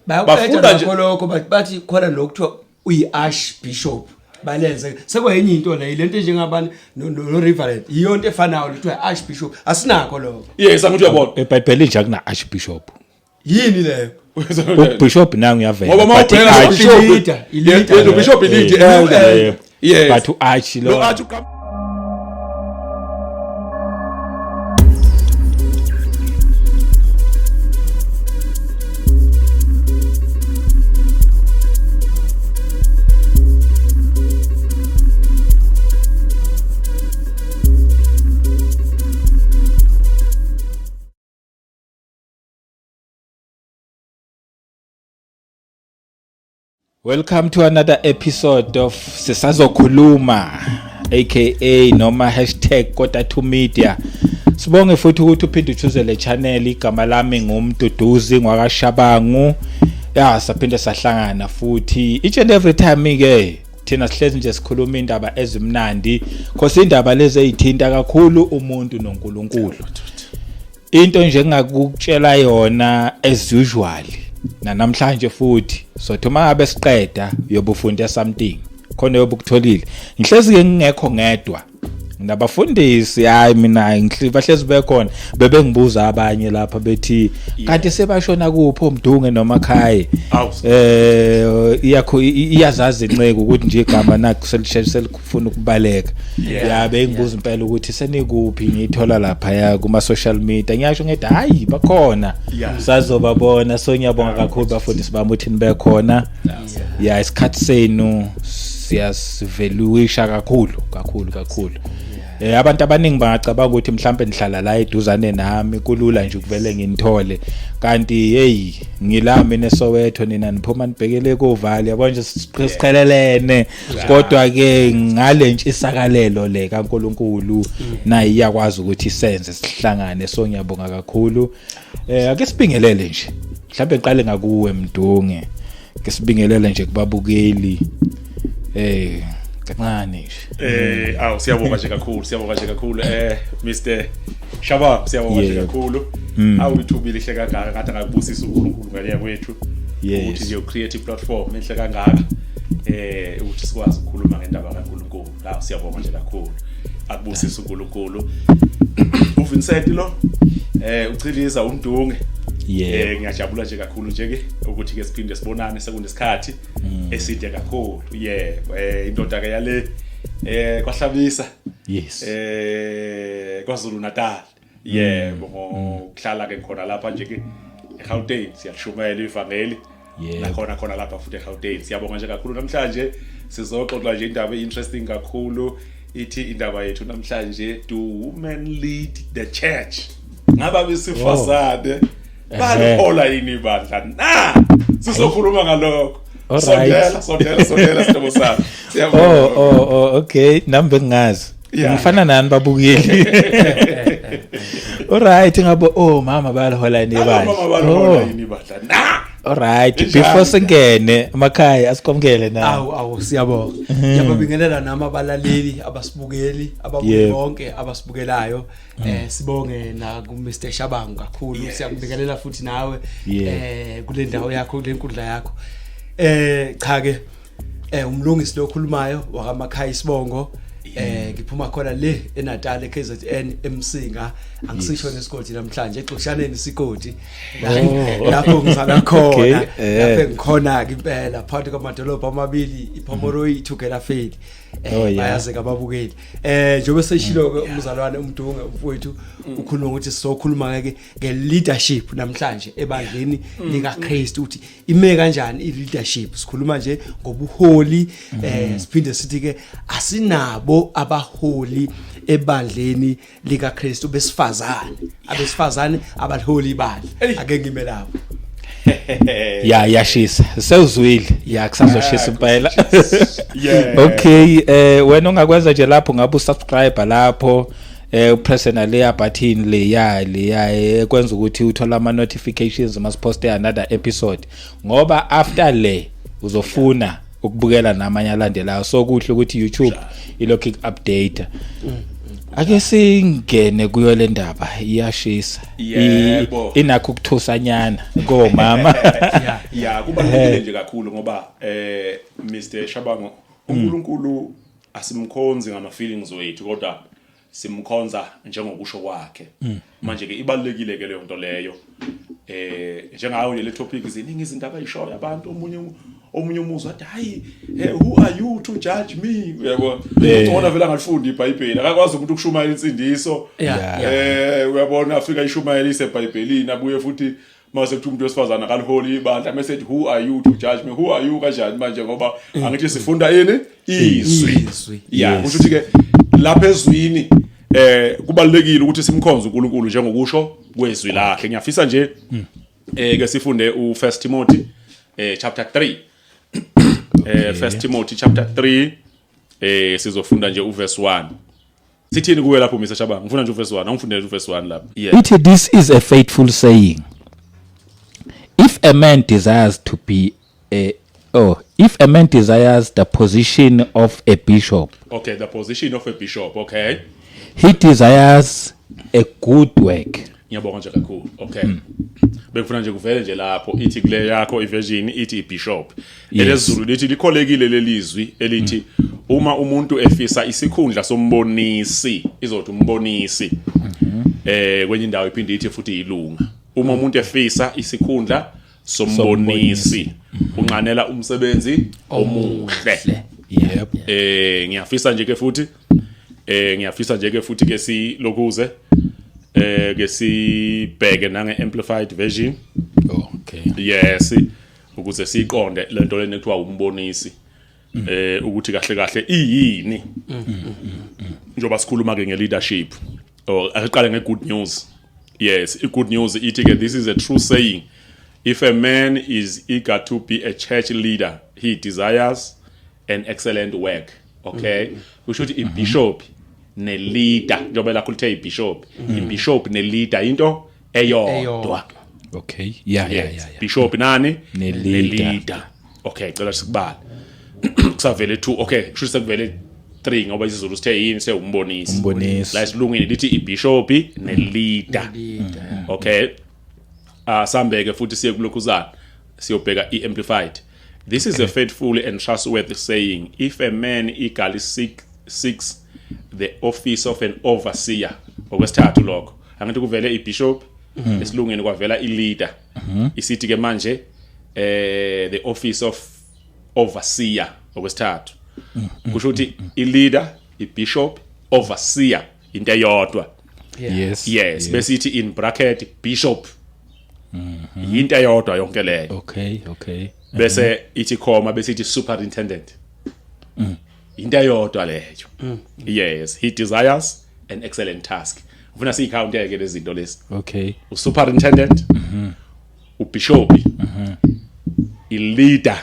Bayakuqeda Bafunda nje nakho lokho, bathi khona lokuthiwa uyi-archbishop, balenze sekwenye into leyo, lento enjengabani no reverend, iyonto efanayo lethiwa i-archbishop, asinakho lokho. Yes, angithi uyabona. EBhayibhelini nje akuna archbishop. Yini leyo? Ubishop nangu uyavela. Ngoba but mawubheka i-arch- bishop I-leader, i-leader. Yes, bishop i-leader, elder. Yebo. Yes. But u-arch Lo lo arch uqhamuka Welcome to another episode of Sisazokhuluma, aka noma hashtag Kota2 Media. Sibonge futhi ukuthi uphinde uchoose le channel. Igama lami nguMduduzi ngwakaShabangu. Ya, saphinde sahlangana futhi each and every time ke thina sihlezi nje sikhuluma indaba ezimnandi, cause indaba lezi ezithinta kakhulu umuntu noNkulunkulu. Into nje engakutshela yona as usual namhlanje futhi, sothi uma ngabe siqeda uyobe ufunde something khona, yobe ukutholile. Ngihlezi ke ngingekho ngedwa, nabafundisi. Hayi, mina bahlezi bekhona, bebengibuza abanye lapha bethi kanti sebashona kuphi oMdunge noma Khaye? Awu. Iyakho iyazazi inceke ukuthi nje igama nakho selisheshe selifuna ukubaleka. Ya, bengibuza impela ukuthi senikuphi, ngiyithola lapha ya kuma social media. Ngiyasho ngithi hayi, bakhona, sazobabona. So ngiyabonga kakhulu bafundisi bami ukuthi nibe khona. Ya, isikhathi senu siyasivaluisha kakhulu kakhulu kakhulu. Abantu abaningi bangacabanga ukuthi mhlambe nihlala la eduzane nami, kulula nje ukuvele nginithole, kanti hey, ngila mina eSoweto, nina niphuma nibhekele koVali, yabo nje, siqhelelene. Kodwa ke ngale ntshisakalelo le kaNkuluNkulu nayi iyakwazi ukuthi senze sihlangane. So ngiyabonga kakhulu. Ake sibingelele nje, mhlambe ngiqale ngakuwe Mdunge, ke sibingelele nje kubabukeli kancane nje. Awu, siyabonga nje kakhulu, siyabonga nje kakhulu, Mr Shabab, siyabonga nje kakhulu. Awu, ithuba elihle kangaka, ngathi angakubusisa uNkulunkulu ngale kwethu ukuthi nje ucreate platform enhle kangaka ukuthi sikwazi ukukhuluma ngendaba kaNkulunkulu. Awu, siyabonga nje kakhulu, akubusisa uNkulunkulu. uVincent lo uchiliza uMdunge. Ngiyajabula nje kakhulu nje ke ukuthi ke siphinde sibonane sekunesikhathi eside kakhulu. Yebo, indoda ke yale kwaHlabisa. KwaZulu Natal. Yebo, ngokuhlala ke khona lapha nje ke eGauteng, siyalishumayela ivangeli. Nakhona khona lapha futhi eGauteng. Siyabonga nje kakhulu, namhlanje sizoxoxa nje indaba interesting kakhulu. Ithi indaba yethu namhlanje, do women lead the church? Ngaba besifazane balihola yini ibandla na? Sizokhuluma ngalokho. Sondela, sondela, sondela, sihlobo sami. Siyabonga. Oh, okay, nami bengingazi. Ngifana nani babukeli. Alright, ngabo oh mama balihola yini ibandla? Mama balihola yini ibandla na? Alright, Injani? before singene emakhaya, asikomkele na. Awu, awu, siyabonga. Ngiyababingelela nami abalaleli, abasibukeli, ababukeli bonke abasibukelayo. Sibonge na ku Mr Shabangu kakhulu. Siyakubingelela futhi nawe kule ndawo yakho, kule nkundla yakho. Cha ke, umlungisi lo okhulumayo wakaMakhaya isibongo. Ngiphuma khona le eNatal, eKZN, eMsinga, angisisho nesigodi namhlanje, exoshaneni isigodi lapho ngizala khona, lapho engikhona ke impela phakathi kwamadolobha amabili, iPomeroy, iTugela Ferry. Bayazi ababukeli, njengoba seshilo ke umzalwane uMdunge, umfowethu, ukhuluma ukuthi sizokhuluma ke nge-leadership namhlanje ebandleni likaKristu, ukuthi ime kanjani i-leadership. Sikhuluma nje ngobuholi, siphinde sithi ke asinabo abaholi ebandleni likaKristu besifazane, abesifazane abaliholi ibandla. Ake ngime lapho. Ya, yashisa. Sewuzwile. Ya, kusazoshisa impela. Okay, wena ongakwenza nje lapho ngabe usubscribe lapho, upress na leya button leya leya ekwenza ukuthi uthole ama notifications masiposte another episode, ngoba after le uzofuna ukubukela namanye alandelayo. So kuhle ukuthi YouTube ilokhu update. Ake singene kuyo le ndaba, iyashisa. Yebo. Inakho ukuthusanyana komama. Ya, kubalulekile nje kakhulu ngoba Mr Shabangu, uNkulunkulu asimkhonzi ngama feelings wethu, kodwa simkhonza njengokusho kwakhe. Manje ke ibalulekile ke leyo nto leyo. Njengayo nje le topic, ziningi izinto abayishoyo abantu. Omunye umuzwa athi, "Hayi, who are you to judge me?" Uyabona, ubona vele angalifundi iBhayibheli, akakwazi umuntu ukushumayela insindiso. Uyabona, afika ishumayela iseBhayibhelini, abuye futhi mase kuthi umuntu wesifazana akaliholi ibandla, mase ethi, "Who are you to judge me? Who are you?" Kanjani manje? Ngoba angithi sifunda ini? Izwi. Izwi. Ya, kusho ukuthi ke lapha ezwini kubalulekile ukuthi simkhonze uNkulunkulu njengokusho kwezwi lakhe. Ngiyafisa nje ke sifunde u1 Timothy chapter 3, 1 Timothy chapter 3, sizofunda nje uverse 1. Sithini kuwe lapho, Mr Shabang? Ngifuna nje uverse 1, angifundele uverse 1 lapho, yeah. Ithi, "This is a faithful saying. If a man desires to be a oh if a man desires the position of a bishop, Okay, the position of a bishop, okay. he desires a good work." Ngiyabonga nje kakhulu. Okay, bekufuna nje kuvele nje lapho. Ithi kule yakho iversion ithi ibishop. ElesiZulu lithi, "Likholekile lelizwi elithi uma umuntu efisa isikhundla sombonisi," izothi umbonisi, kwenye indawo iphinde ithi futhi ilunga. "Uma umuntu efisa isikhundla sombonisi, unxanela umsebenzi omuhle." Ngiyafisa nje ke futhi ke silokhuze ke sibheke nange amplified version. Yes, ukuze siqonde lento lena ekuthiwa umbonisi, ukuthi kahle kahle iyini, njoba sikhuluma ke nge-leadership. Or aqale nge-good news. Yes, i-good news ithi ke, "This is a true saying: If a man is eager to be a church leader, he desires an excellent work." Okay, kusho ukuthi ibishop ne-leader, njengoba lakho lithe ibishop, ibishop ne-leader into eyodwa. Eyodwa. Bishop nani? Ne-leader. Ne-leader. Okay, cela sikubale, kusavele 2. Okay, kusho sekuvele 3 ngoba isiZulu sithe yini? Sewumbonisi. Umbonisi. La esilungwini lithi ibishop ne-leader. Leader. Okay, sambeke futhi siye kulokhuzana, siyobheka i-amplified. "This is a faithful and trustworthy saying: If a man eagerly seeks the office of an overseer." Okwesithathu lokho, angithi kuvele ibishop esilungwini, kwavela i-leader, isithi ke manje the office of overseer okwesithathu. Kusho ukuthi i-leader, i-bishop, overseer into eyodwa. Yes, besithi in bracket bishop, yinto eyodwa yonke leyo. Bese ithi comma, bese ithi superintendent, into eyodwa leyo. Yes, "He desires an excellent task." Ufuna siyikhawunte ke lezi zinto lezi. Usuperintendent, ubishop, i-leader,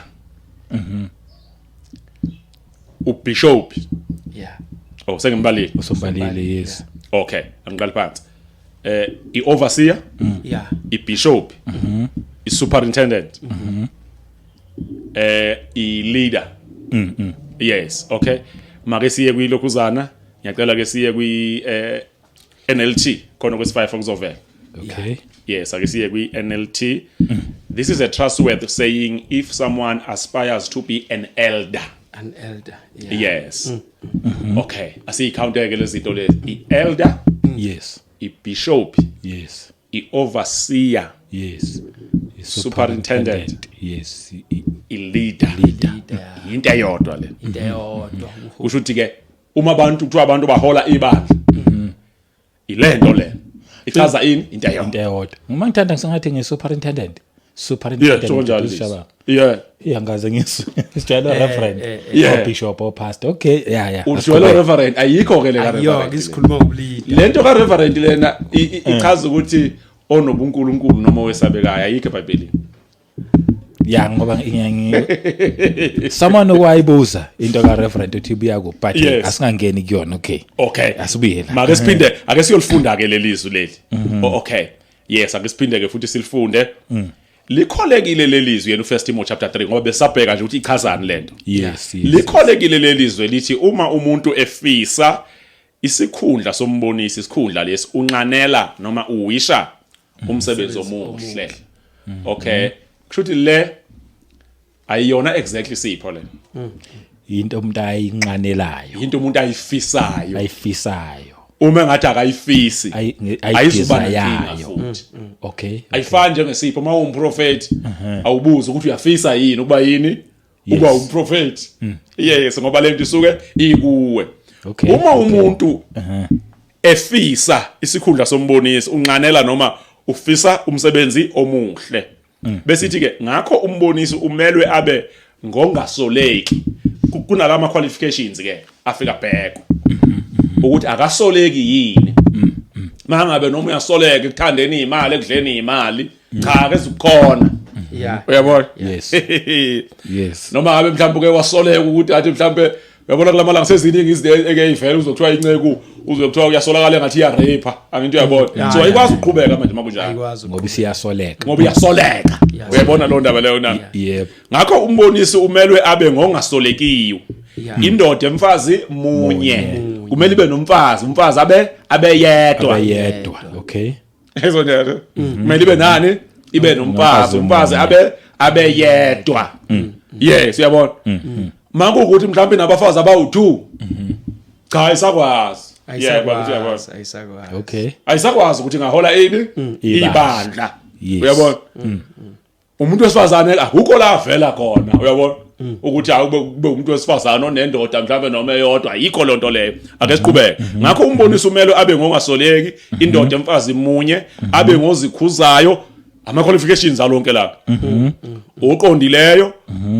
ubishop. Oh, sengimbalile. Usumbalile, yes. Okay, angiqali phansi. I-overseer, i-bishop, i-superintendent, i-leader. Yes, okay, make siye kwilokhuzana. Ngiyacela ke siye kwi NLT khona kwesi5 okuzovela. Yes, ake siye kwi NLT. "This is a trustworthy saying: If someone aspires to be an elder." An elder, yeah. Yes, okay, asiyikhawunte ke lezi zinto lezi: i-elder, i-bishop, i-overseer, superintendent. Yes. I-leader. Leader. Into eyodwa le. Into eyodwa. Kusho ukuthi ke uma abantu kuthiwa abantu bahola ibandla, ilento le ichaza ini? Into eyodwa. Into eyodwa. Uma ngithanda ngisengathi ngi-superintendent. Superintendent. Sho kanjalo. Shaba. Yeah, ngaze ngisho sijwayele reverend, or bishop or pastor. Okay, yeah. Ujwayele reverend, ayikho ke le ka Ayo reverend. Ke sikhuluma ngobuleader. Lento ka reverend lena ichaza ukuthi onobunkulunkulu noma owesabekayo, ayikho eBhayibhelini. Yeah, ngoba ngiyangi someone okwayibuza into ka reverend uthi ibuya ku, but asingangeni kuyona, okay. Okay. Asibuye la. Make siphinde, ake siyolifunda ke lelizwi leli. Oh, okay, yes, ake siphinde ke futhi silifunde. Likholekile lelizwi yena uFirst Timothy chapter 3, ngoba besabheka nje ukuthi ichazani lento. "Likholekile lelizwe lithi uma umuntu efisa Isikhundla sombonisi, isikhundla lesi unxanela noma uwisha umsebenzi omuhle. Okay, kusho ukuthi le ayiyona exactly sipho le. Into umuntu ayinxanelayo. Into umuntu ayifisayo. Ayifisayo. Uma ngathi akayifisi, ayizuba nenkinga futhi. Okay. Ayifani njengesipho, uma uwumprofeti awubuzi ukuthi uyafisa yini ukuba yini, ukuba umprofeti. Yes, ngoba lento isuke ikuwe. Uma umuntu efisa isikhundla sombonisi, unxanela noma ufisa umsebenzi omuhle. Besithi ke ngakho umbonisi umelwe abe ngongasoleki. Kunalama qualifications ke afika bhekwe ukuthi akasoleki yini. Mangabe noma uyasoleka ekuthandeni imali, ekudleni imali, cha akezukukhona. Uyabona? Yes. Yes. Noma ngabe mhlawumbe uke wasoleka ukuthi athi mhlawumbe uyabona kulamalanga seziningi izinto eke ivele, uzokuthiwa inceku, uzokuthiwa uyasolakala engathi iya rape, angithi uyabona. So ayikwazi ukuqhubeka manje makunjalo. Ayikwazi. Ngoba isiyasoleka. Ngoba iyasoleka. Uyabona lo ndaba leyo na? Yebo. Ngakho umbonisi umelwe abe ngongasolekiwe. Indoda emfazi munye. Kumele ibe nomfazi, umfazi abe abeyedwa. Abeyedwa. Okay. Ezo njalo. Kumele ibe nani? Ibe nomfazi, umfazi abe abeyedwa. Yes, uyabona. Makuwukuthi mhlawumbe nabafazi abawu2. Cha, ayisakwazi. Yebo, uyabona. Ayisakwazi, ayisakwazi. Okay. Ayisakwazi ukuthi ngahola ini? Ibandla. Ibandla. Yes. Uyabona? Umuntu wesifazane akukho la avela khona, uyabona? Ukuthi awube kube umuntu wesifazane onendoda mhlawumbe noma eyodwa, ayikho lonto leyo. Ake siqhubeke. Ngakho umbonisi umele abe ngongasoleki, indoda emfazi munye, abe ngozikhuzayo, ama qualifications alonke la. Oqondileyo,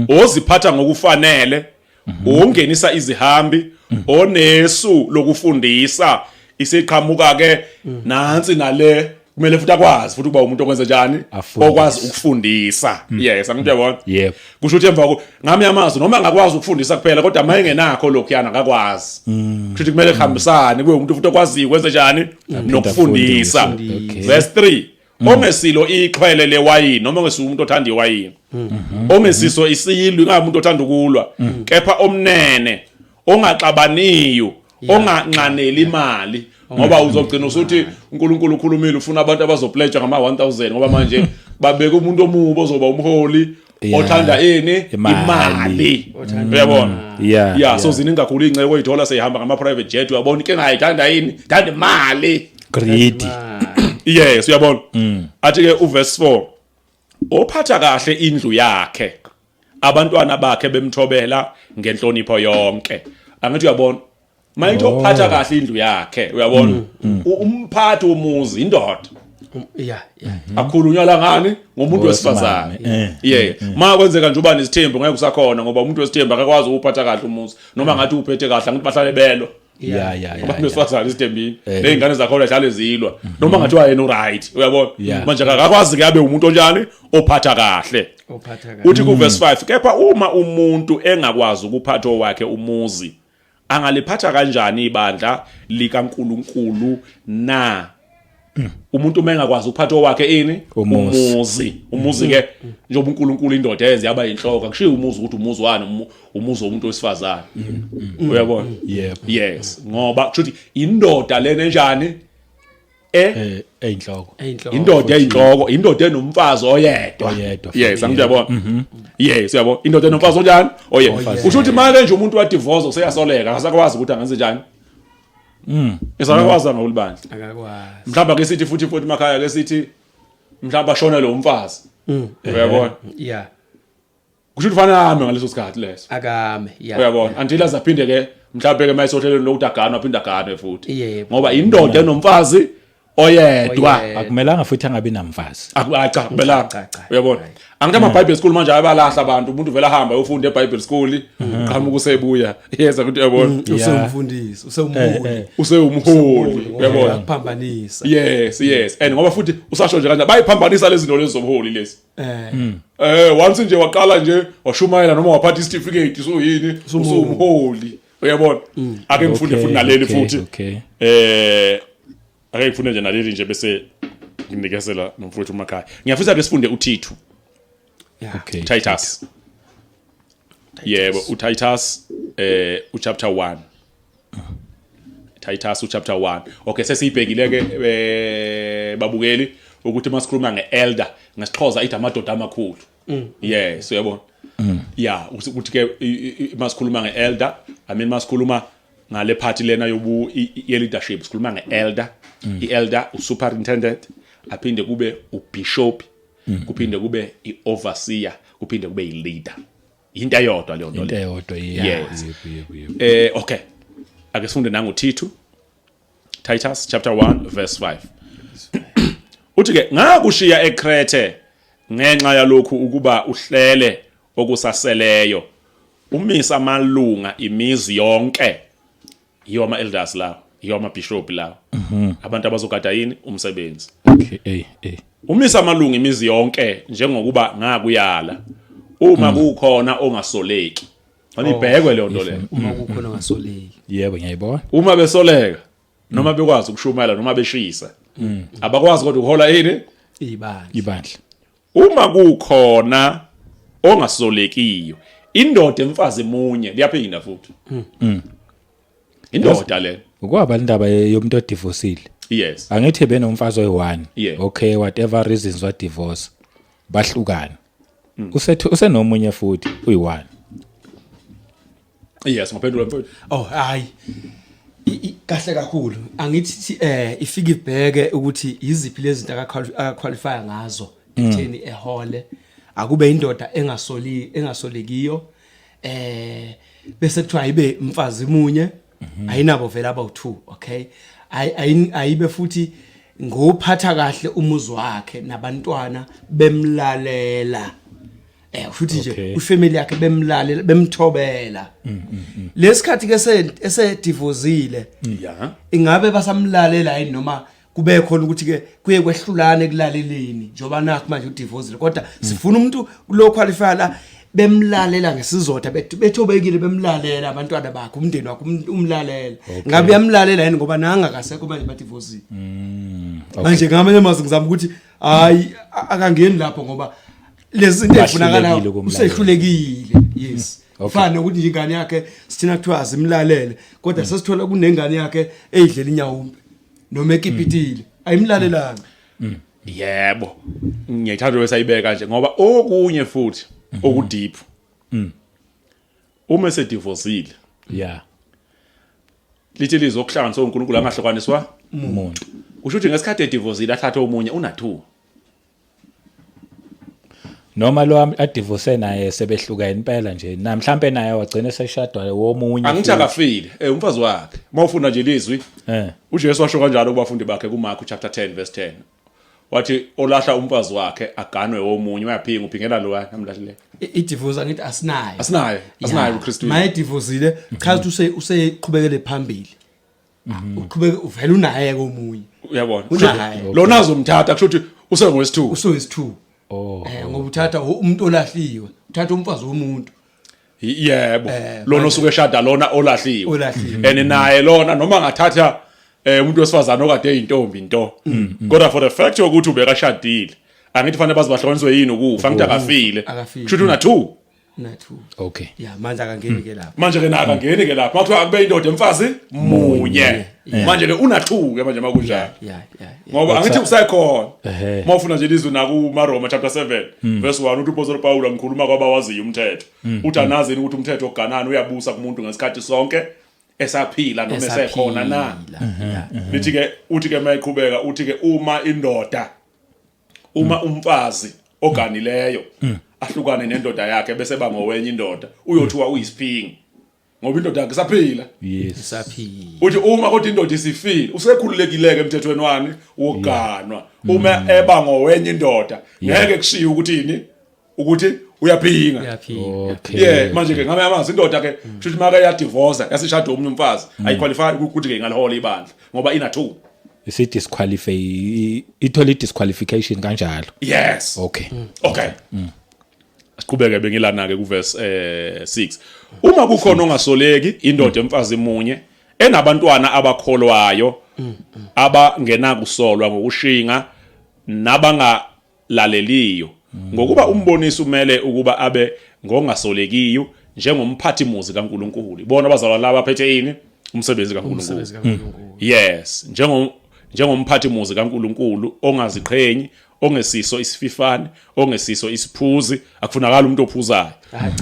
oziphatha ngokufanele, ongenisa izihambi, onesu lokufundisa, isiqhamuka ke nansi nale, kumele futhi akwazi futhi ukuba umuntu okwenza njani, Afundise. okwazi ukufundisa. Yes, angithi uyabona. Yebo. Kusho ukuthi emva ngami amazwi noma angakwazi ukufundisa kuphela, kodwa uma engenakho lokhuyana akakwazi. Kusho ukuthi kumele kuhambisane, kube umuntu futhi okwaziyo ukwenza njani nokufundisa. Okay. Verse 3, ongesilo ixhwele lewayini, noma ongesiwo umuntu othanda iwayini, ongesiso isilwi, ingabe umuntu othanda ukulwa, kepha omnene, ongaxabaniyo, onganxaneli imali, ngoba uzogcina usuthi uNkulunkulu ukhulumile, ufuna abantu abazopledge ngama 1000, ngoba manje babeka umuntu omubi ozoba umholi othanda ini? Imali. Imali, uyabona? Yeah, So ziningi kakhulu iy'nceko oyithola seyihamba ngama-private jet, uyabona, inkinga ayithanda yini? Thanda imali. Greedy. Yes, uyabona. Athi ke uverse 4, ophatha kahle indlu yakhe, abantwana bakhe bemthobela ngenhlonipho yonke. Angithi uyabona, mayithi ophatha kahle indlu yakhe, uyabona, umphathi womuzi indoda. Yeah. Akhulunywa la ngani? Ngomuntu wesifazane. Yeah, ma kwenzeka nje uba nesithembu, ngeke usakhona, ngoba umuntu wesithembu akakwazi ukuphatha kahle umuzi, noma ngathi uphethe kahle, angithi bahlale belo abantu besifazane isithembini, nezingane zakhona zihlale zilwa, noma ngathiwa yena uright, uyabona. Manje akakwazi ke abe umuntu onjani? Ophatha kahle. Ophatha kahle. Uthi ku verse 5, kepha uma umuntu engakwazi ukuphatha owakhe umuzi, angaliphatha kanjani ibandla likaNkuluNkulu na? Umuntu uma engakwazi ukuphatha owakhe ini? Umuzi. Umuzi. Umuzi ke, njengoba uNkulunkulu indoda yenze yaba inhloko, akushiwo umuzi ukuthi umuzi wani, umuzi womuntu wesifazane, uyabona? Yebo. Yes, ngoba kusho ukuthi indoda lena enjani Eyinhloko. Eyinhloko. Indoda eyinhloko, indoda enomfazi oyedwa. Oyedwa. Yes, angithi uyabona. Yes, uyabona, indoda enomfazi onjani? Oyedwa. Kusho ukuthi manje nje umuntu wa divorce useyasoleka, akasakwazi ukuthi angenze njani. Esakwazi angawulibandla. Akakwazi. Mhlawumbe ake sithi futhi emakhaya, ake sithi mhlawumbe ashonele umfazi, uyabona? Kusho ukuthi fanele ame ngaleso sikhathi leso. Akame, yeah. Uyabona, until azaphinde ke mhlawumbe ke mayisohlelweni lokuthi aganwe, aphinde aganwe futhi. Yebo. Ngoba indoda enomfazi oyedwa. Oyedwa. Akumelanga futhi angabi namfazi. Hayi, cha, kumelanga. Cha, cha. Uyabona, angithi ama-Bible school manje ayabalahla abantu, umuntu vele ahamba ayofunda e-Bible school, qhamuka usebuya, yeza ukuthi, uyabona, Usewumfundisi, usewumholi. Usewumholi, uyabona. Uyakuphambanisa. Yes, and ngoba futhi usasho nje kanje, bayiphambanisa lezi zinto lezi zobuholi lezi. Once nje waqala nje washumayela noma waphatha isitifiketi, usuyini? Usumholi, uyabona. Ake ngifunde futhi naleli futhi. Ake ngifunde nje naleli nje, bese nginikezela nomfowethu uMakhaya. Ngiyafisa ke sifunde uThithu. Okay. Titus. Yebo, uTitus uchapter 1. Titus chapter 1. Okay, sesiyibhekile ke babukeli ukuthi masikhuluma ngeelder ngesiXhosa ithi amadoda amakhulu. Yes, uyabona. Yeah, ukuthi ke masikhuluma ngeelder, I mean masikhuluma ngale party lena yobu ye leadership, sikhuluma ngeelder. Ielder usuperintendent, aphinde kube ubishop, kuphinde kube ioverseer, kuphinde kube ileader. Into eyodwa leyo nto. Into eyodwa, Yes. Yebo, yebo. Okay, ake sifunde nangu Tito, Titus chapter 1 verse 5. Uthi ke, ngakushiya eKrete ngenxa yalokhu, ukuba uhlele okusaseleyo, umisa amalunga imizi yonke. Yiwo ama elders lawo, yiwo ama bishop lawo, abantu abazogada yini? Umsebenzi. Okay, eh eh. Umisa amalunga imizi yonke njengokuba ngakuyala, uma kukhona ongasoleki. Anibhekwe leyo nto leyo. Uma kukhona ongasoleki. Yebo, ngiyayibona. Uma besoleka noma bekwazi ukushumayela noma beshisa, abakwazi kodwa ukuhola yini? Ibandla. Ibandla. Uma kukhona ongasolekiyo, indoda emfazi munye. Liyaphinda futhi, indoda le. Ukwaba indaba yomuntu odivorcile. Yes. Angithi benomfazi oyi-1. Okay, whatever reasons wa divorce, bahlukana. Usethu usenomunye futhi uyi-1. Yes, ngaphendula mfowethu. Oh hayi. Kahle kakhulu. Angithi ifike ibheke ukuthi iziphi lezi zinto akaqualify ngazo ekutheni ehole. Akube indoda engasoli, engasolekiyo. Bese kuthiwa ayibe mfazi munye. Ayinabo vele abawu2, okay? Ayibe futhi ngophatha kahle umuzi wakhe nabantwana bemlalela. Futhi nje ufamily yakhe bemlalela, bemthobela. Lesikhathi ke esedivozile, ingabe basamlalela yini, noma kube khona ukuthi ke kuye kwehlulana ekulaleleni, njoba nakho manje udivozile, kodwa sifuna umuntu lo qualify la, bemlalela ngesizotha, bethobekile, bemlalela abantwana bakhe, umndeni wakhe, umlalela. Ngabe uyamlalela yini, ngoba nanga kasekho manje, badivozile manje? Ngamanye amazwi ngizama ukuthi hayi, akangeni lapho ngoba lezi zinto ezifunakalayo Bahlulekile ukumlalela. Usehlulekile, yes. Fana nokuthi nje ingane yakhe sithina kuthiwa azimlalele, kodwa sesithola kunengane yakhe eyidlela inyawumbe noma ekipitile, ayimlalelanga. Yebo, ngiyayithanda wesayibeka nje, ngoba okunye futhi okudeep, uma esedivosile, lithi lizokuhlanganiswa uNkulunkulu angahlukaniswa umuntu. Kusho ukuthi ngesikhathi edivosile athathe omunye, una 2. Noma lo adivorce naye sebehlukene impela nje, na mhlambe naye wagcina seshadwa womunye. Angithi futhi. Akafile umfazi wakhe. Mawufunda nje lizwi, uJesu washo kanjalo kubafundi bakhe kuMark chapter 10 verse 10, wathi olahla umfazi wakhe aganwe womunye uyaphinga, uphingela lo amlahlile. I-divorce angithi asinayo. Asinayo, asinayo kuKristu. Maye divosile, chaza ukuthi useqhubekele phambili, uqhubeke uvela unaye komunye. Uyabona? Unaye. Lona azomthatha, kusho ukuthi usengowesi-2. Usowesi-2. Oh. Ngoba uthatha umuntu olahliwe, uthatha umfazi womuntu. Yebo, lona osuke eshada lona olahliwe. Olahliwe. And naye lona noma ngathatha umuntu wesifazane okade eyintombi into, kodwa for the fact yokuthi ubekashadile, angithi fanele bazibahlukaniswe yini? Ukufa. Angithi akafile? Akafile. Kusho ukuthi una 2. Na-2. Okay. Ya, manje akangeni ke lapho. Manje ke naka ngeni ke lapho makuthiwa akube indoda emfazi munye, manje ke una 2 ke manje makunjalo. ya ya Ngoba angithi kusekhona, mawufuna nje lizwi naku maRoma chapter 7 verse 1, uthi uPostoli Paul ngikhuluma kwabawaziyo umthetho, uthi anazini ukuthi umthetho wokuganana uyabusa kumuntu ngesikhathi sonke esaphila noma esekhona na? Esaphila. Ya. Lithi ke, uthi ke mayiqhubeka, uthi ke uma indoda, uma umfazi oganileyo ahlukane nendoda yakhe bese bangowenye indoda, uyothiwa uyisiphingi ngoba indoda yakhe isaphila. Isaphila. Uthi uma kodwa indoda isifile, usekhululekile emthethweni wani? Wokuganwa. Uma eba ngowenye indoda, ngeke kushiye ukuthi yini? Ukuthi uyaphinga. Uyaphinga. Yeah, manje ke ngabe amazi indoda ke, kusho ukuthi make yadivorce yasishada omunye umfazi, ayiqualify ukuthi ke ingalihola ibandla ngoba ina 2. Isi disqualify, ithola i disqualification kanjalo. Yes. Okay. Okay, siqhubeke, bengilana ke kuverse 6. Uma kukhona ongasoleki, indoda emfazi munye, enabantwana abakholwayo, abangenakusolwa ngokushinga nabangalaleliyo, ngokuba umbonisi umele ukuba abe ngongasolekiyo njengomphathi muzi kaNkuluNkulu. Ibona abazalwane laba aphethe yini? Umsebenzi kaNkulunkulu. Umsebenzi kaNkulunkulu. Yes, njengomphathi muzi kaNkulunkulu ongaziqhenyi, ongesiso isififane, ongesiso isiphuzi, akufunakala umuntu ophuzayo,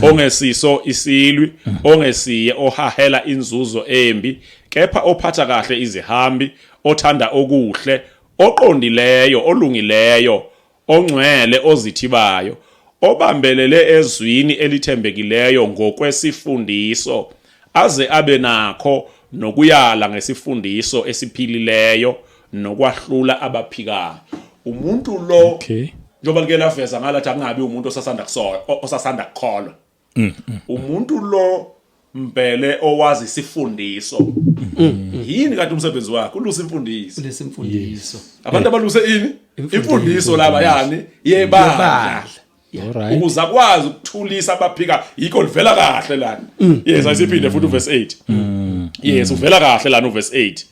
ongesiso isilwi, ongesiye ohahela inzuzo embi, kepha ophatha kahle izihambi, othanda okuhle, oqondileyo, olungileyo, ongcwele, ozithibayo, obambelele ezwini elithembekileyo ngokwesifundiso, aze abe nakho nokuyala ngesifundiso esiphilileyo nokwahlula abaphikayo. Umuntu lo, njengoba like laveza ngalathi akungabi umuntu osasanda kusola, osasanda kukholwa. Umuntu lo mbele owazi isifundiso. Yini kanti umsebenzi wakhe? Ulusa imfundiso. Lesimfundiso. Abantu abaluse ini? Imfundiso laba yani yebandla. Alright. Ukuze akwazi ukuthulisa abaphika, yikho livela kahle lana. Yes, ayisiphinde futhi uverse 8. Yes, uvela kahle lana uverse 8.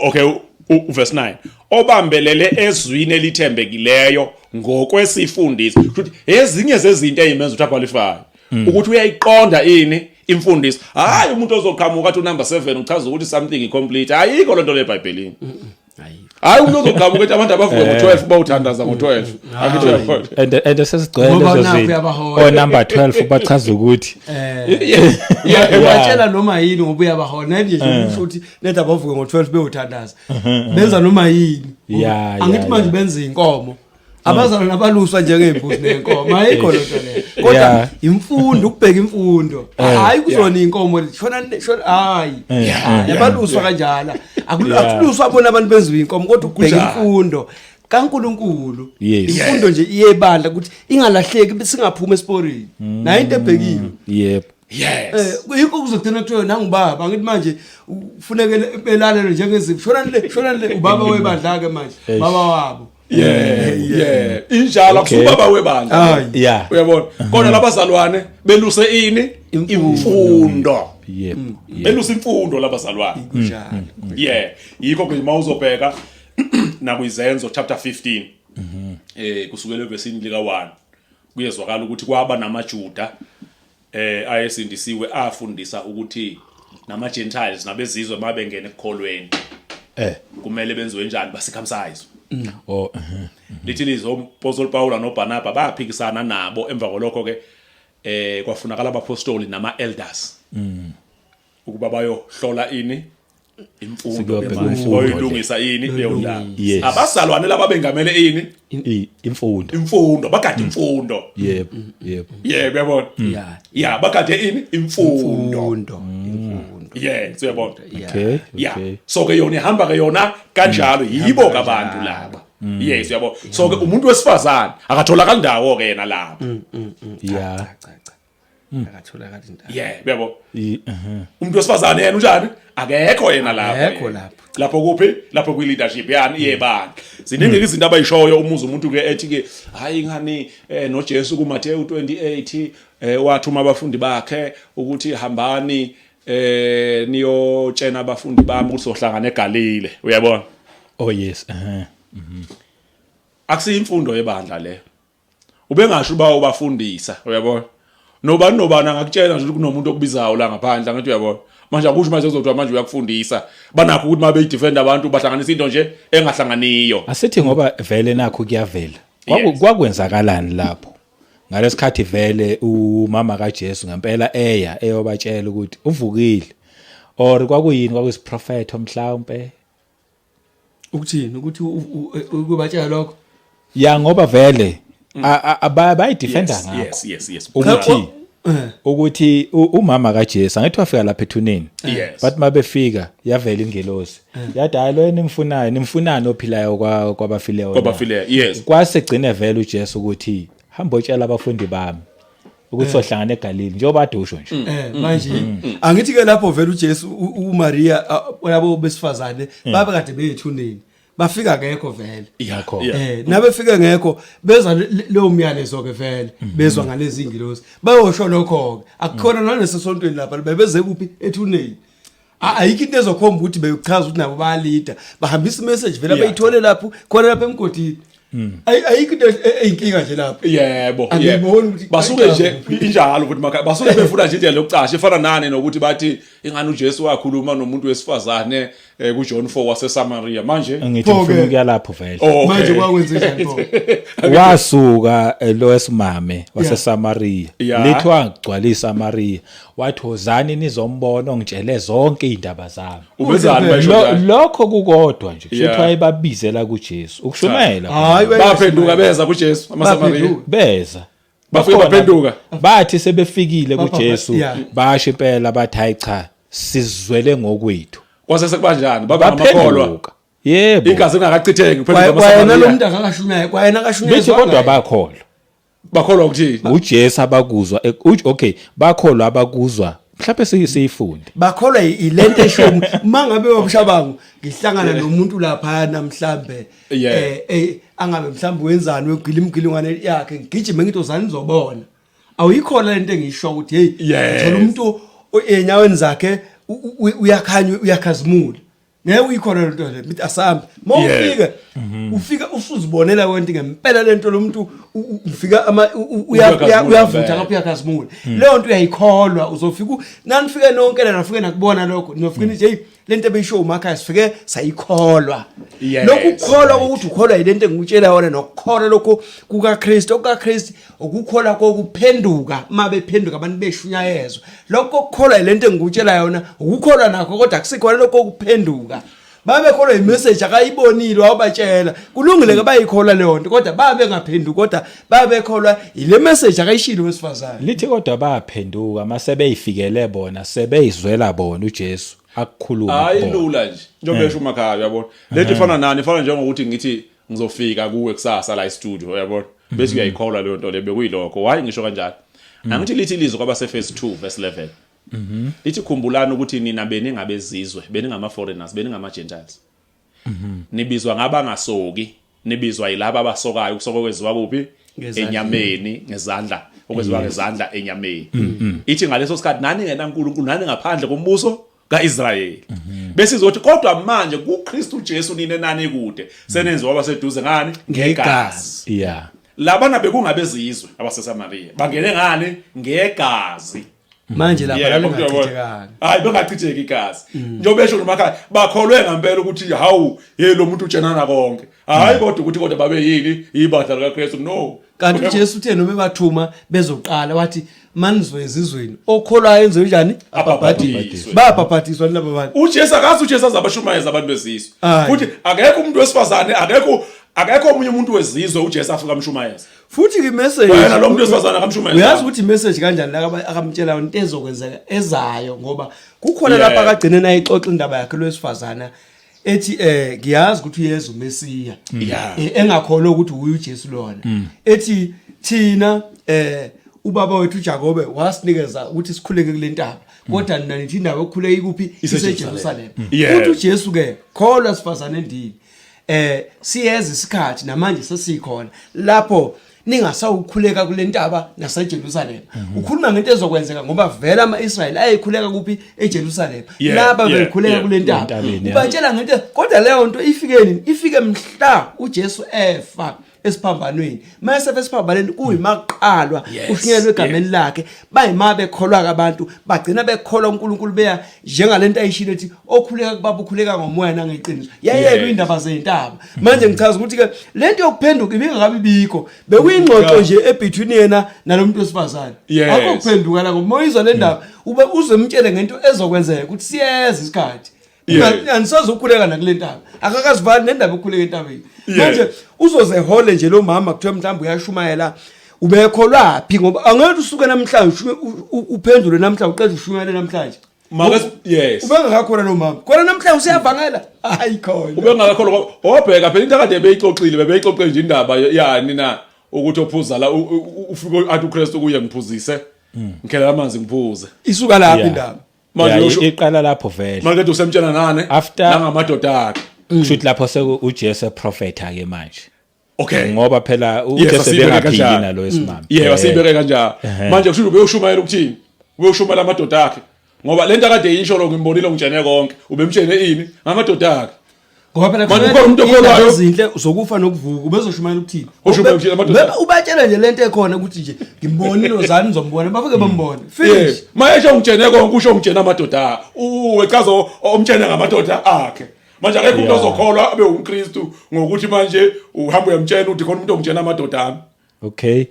Okay, uverse 9. Obambelele ezwini elithembekileyo ngokwesifundiso. Futhi ezinye zezinto ezimenza ukuthi aqualify. Ukuthi uyayiqonda ini imfundiso. Hayi umuntu ozoqhamuka athi unumber 7 uchaza ukuthi something incomplete. Ayikho lonto leBhayibhelini. Hayi umuntu ozoqhamuka ethi abantu abavuke ngo12 bawuthandaza ngo12. Angithi uyabona. And sesigcwele Ngoba lezo nakhu zinto. uyabahola. O number 12 bachaza ukuthi Ubatshela noma yini ngoba uyabahola. Naye nje usho ukuthi letha abavuke ngo12 beyothandaza. Benza noma yini. Angithi manje benza inkomo. Abazalwane nabaluswa njengezimbuzi nenkomo. Ayikho lonto leyo. Kodwa imfundo, ukubheka imfundo. Hayi kuzona inkomo shona shona, hayi. Yabaluswa kanjalo. Akuluswa bona abantu benziwa inkomo, kodwa ukubheka imfundo kaNkuluNkulu. Imfundo nje iyebandla ukuthi ingalahleki, singaphuma esiporini. Nayo into ebhekiwe. Yes. Yikho kuzogcina kuthiwa nangubaba, ngithi manje ufuneke belalele njengezimvu. Shona le, shona le, ubaba webandla ke manje, baba wabo. Yeah, yeah. Injalo, akusubaba webandla. Hayi. Uyabona? Kodwa labazalwane beluse ini? Imfundo. Beluse imfundo labazalwane. Kunjalo. Yeah. Yikho ke mawuzobheka nakuyizenzo chapter 15. Kusukela evesini lika 1. Kuyezwakala ukuthi kwaba namaJuda ayesindisiwe afundisa ukuthi nama Gentiles nabezizwe mabengena ekukholweni kumele benziwe njani, bacircumcise. Oh. Lithi lizo Apostle Paul noBarnaba baphikisana nabo. Emva kwalokho ke kwafunakala abapostoli nama elders ukuba bayohlola ini imfundo Sikuyobheka ebandla. imfundo le. Bayilungisa ini leyo ndaba. Yes. Abazalwane laba bengamele ini? Imfundo. Imfundo, bagade imfundo. Yebo, yebo. Yebo, uyabona. Yeah, bagade ini? Imfundo. Imfundo, imfundo. Yeah, uyabona. Okay. Yeah. Okay. So ke yona ihamba ke yona kanjalo, yibo ke abantu laba. Yes, uyabo. So ke umuntu wesifazane akatholakali ndawo ke yena lapha. Yeah. Cha cha. Akatholakala indawo. Yeah, uyabo. Umuntu wesifazane yena unjani? Akekho yena lapho. Akekho yena. lapho. Lapho kuphi? Lapho kwi leadership yani yebandla. Ziningi izinto abayishoyo, umuzi umuntu ke ethi ke hayi ngani noJesu kuMathewu 28 wathuma abafundi bakhe ukuthi hambani niyotshena abafundi bami ukuthi sohlangana eGalile. Uyabona? Oh yes. Akusiyo imfundo yebandla le. Ubengasho uba ubafundisa, uyabona? Nobani nobani angakutshela nje ukuthi kunomuntu okubizayo la ngaphandle, angithi uyabona? Manje akusho manje kuzothiwa manje uyakufundisa. Banakho ukuthi mabe defend abantu bahlanganisa into nje engahlanganiyo. Asithi ngoba vele nakho kuyavela. Kwakwenzakalani lapho? Ngalesikhathi vele umama kaJesu ngempela eya eyobatshela ukuthi uvukile. Or kwakuyini, kwakuyisiprofetho mhlawumbe? Ukuthini? Ukuthi ukubatshela lokho? Ya, ngoba vele bayidefenda ngakho. Yes. Ukuthi umama kaJesu angithi wafika lapha ethuneni. But mabefika yavela ingelosi. Yathi hayi lo nimfunayo, nimfunani ophilayo kwabafileyo. Kwabafileyo, yes. Kwase gcine vele uJesu ukuthi hamba otshela abafundi bami ukuthi sohlangana eGalili njengoba ade usho nje. Manje angithi ke lapho vele uJesu uMaria labo besifazane babe kade beyethuneni. Bafika ngekho vele. Yakho. Nabefike ngekho beza leyo myalezo ke vele bezwa ngalezi ingilosi. Bayosho lokho ke. Akukhona nalesosontweni lapha bebeze kuphi ethuneni. Ayikho into ezokhomba ukuthi beyochaza ukuthi nabo bayalida. Bahambisa imessage vele abayithole lapho khona lapha emgodini. Ayikho into eyinkinga nje lapho. Yebo, Angiyiboni yebo. ukuthi Basuke nje injalo ukuthi makhaya basuke befuna nje indlela yokucasha efana nani nokuthi bathi Ingani uJesu wakhuluma nomuntu wesifazane kuJohn 4 waseSamaria manje. Ngithi ngifuna ukuya lapho vele. Oh, okay. Manje kwakwenze njani pho? Wasuka lo wesimame waseSamaria. Lithi wagcwala iSamaria. Wathi wozani nizombona ongitshele zonke izindaba zami. Ubenzani bayisho njalo? Lokho kukodwa nje kusho ukuthi wayebabizela kuJesu ukushumayela. Hayi, baphenduka beza kuJesu amaSamaria. Beza. Bafike baphenduka. Bathi sebefikile kuJesu basho impela bathi hayi cha sizwele ngokwethu. Kwase sekubanjani? Baba ngamakholwa. Yebo. Igazi lingakachitheki kuphenduka amaSamaria. Kwayena lo muntu akakashumayela, kwayena akashunyezwa. Bethi kodwa bakholwa. Bakholwa ukuthini? uJesu abakuzwa okay bakholwa abakuzwa mhlawumbe siyifunde bakholwa ilento esho mangabe wabushabangu ngihlangana nomuntu lapha namhlambe angabe mhlambe wenzani wegila imgilingwane yakhe ngigijime ngithi uzani nizobona awuyikholwa lento engisho ukuthi hey thola umuntu enyaweni zakhe uyakhanya uyakhazimula ngeke uyikhona lento le mithi asambe mawufike ufika usuzibonela wena ngempela lento lomuntu ufika ama uyavutha ngapha uyakhazimula leyo nto uyayikholwa uzofika nanifike nonke la nafike nakubona lokho nofike nithi hey lento ebeyisho umakhaya sifike sayikholwa lokhu kukholwa ukuthi ukholwa yilento engikutshela yona nokukholwa lokho kukaKristu okukaKristu ukukholwa kokuphenduka uma bephenduka abantu beshunyayezwa lokho kokukholwa yilento engikutshela yona ukukholwa nakho kodwa akusikhona lokho kokuphenduka babekholwa imessage akayibonile wabatshela kulungile ke bayikholwa leyo nto kodwa babengaphenduki kodwa babekholwa ile message akayishilo wesifazane lithi kodwa baphenduka mase beyifikele bona sebeyizwela bona uJesu akukhuluma hayi lula nje njengoba esho umakhaya uyabona lento ifana nani ifana njengokuthi ngithi ngizofika kuwe kusasa la e-studio uyabona bese uyayikholwa leyo nto le bekuyilokho why ngisho kanjalo angithi lithi ilizwi kwabase phase 2 verse 11 lithi khumbulani ukuthi nina beningabezizwe beningama foreigners beningama gentiles nibizwa ngabangasoki nibizwa yilaba abasokayo ukusoka kwenziwa kuphi enyameni ngezandla okwenziwa ngezandla enyameni ithi ngaleso sikhathi nani ngenaNkulunkulu nani ngaphandle kombuso kaIsrayeli bese izothi kodwa manje kuKristu Jesu nina nani kude senenziwa abaseduze ngani ngegazi yeah labana bekungabezizwe abaseSamaria bangene ngani ngegazi manje lapha lalingachithekanga hayi bengachitheki igazi njengoba esho nomakhaya bakholwe ngempela ukuthi hawu hey lo muntu utshenana konke hayi kodwa ukuthi kodwa babe yini ibandla likaKristu no kanti uJesu uthe noma ebathuma bezoqala wathi manizwe ezizweni okholwayo enze kanjani abhabhadiswe babhabhadiswa laba bantu uJesu akazi uJesu azabashumayeza abantu bezizwe futhi akekho umuntu wesifazane akekho akekho omunye umuntu wezizwe uJesu afika amshumayeza futhi ke message wena lo muntu wesifazane akamshumayeza uyazi ukuthi message kanjani la akamtshela into ezokwenzeka ezayo ngoba kukhona lapha akagcine nayixoxa indaba yakhe lwesifazana ethi ngiyazi ukuthi uyeza uMesiya engakholwa ukuthi uye uJesu lona ethi thina ubaba wethu uJakobe wasinikeza ukuthi sikhuleke kule ntaba kodwa nina nithi indawo yokukhuleka ikuphi iseJerusalem uthi uJesu ke kholwa sifazane endini siyeza isikhathi namanje sesikhona lapho ningasawukhuleka kule ntaba naseJerusalem ukhuluma ngento ezokwenzeka ngoba vele ama-Israyeli ayekhuleka kuphi eJerusalem laba bekhuleka kule ntaba ubatshela ngento kodwa leyo nto ifike nini ifike mhla uJesu efa esiphambanweni mase esiphambanweni kuyimaqalwa ushunyelwe egameni lakhe bayima bekholwa abantu bagcina bekholwa uNkulunkulu beya njengalento ayishilo ethi okhuleka kubaba ukhuleka ngomoya nangeqiniso yayeke indaba zentaba manje ngichaza ukuthi ke lento yokuphenduka ibingakabi bikho bekuyingxoxo nje ebetween yena nalomuntu wesifazane akukuphenduka la ngoba uyizwa le ndaba ube uzemtshele ngento ezokwenzeka ukuthi siyeza isikhathi anisazokhuleka nakule ntaba akakazivali nendaba yokukhuleka entabeni manje uzoze hole nje lo mama kuthiwa mhlawumbe uyashumayela ubekholwaphi ngoba angeke usuke namhlanje uphendule namhlanje uqede ushumayele namhlanje Make yes. Ubengakakholwa lo mama. Khona namhlanje usiyavangela. Hayi khona. Ubengakakholwa obheka phela into akade beyixoxile bebeyixoxe nje indaba yani na ukuthi ophuza la ufike athi uKristu kuye ngiphuzise. Ngikhelela amanzi ngiphuze. Isuka lapho indaba. Manje iqala lapho vele. Manje usemtshela nane nangamadoda akhe. Kusho ukuthi lapho seku uJesu eprofetha ke manje. Okay. Ngoba phela uJesu bengaphili nalo wesimame. Yebo asiyibeke kanjalo. Manje kusho ubeyoshumayela ukuthini? Ubeyoshumayela amadoda akhe. Ngoba lento akade yisho lo ngimbonile ngitshene konke. Ubemtshene ini? Ngamadoda akhe. Ngoba phela Manje ukhona umuntu indaba okholwayo? ezinhle zokufa nokuvuka ubezoshumayela ukuthini? Ushumayela ukuthini, amadoda? Ubatshela nje lento ekhona ukuthi nje ngimbonile ozani ngizombona bafike bambone. Yeah. Finish. Mayesho ungitshene konke, usho ungitshena amadoda. Uwechaza omtshene ngamadoda akhe. Manje akekho umuntu ozokholwa abe umKristu ngokuthi manje uhamba uyamtshena uthi khona umuntu ongitshena amadoda ami. Okay,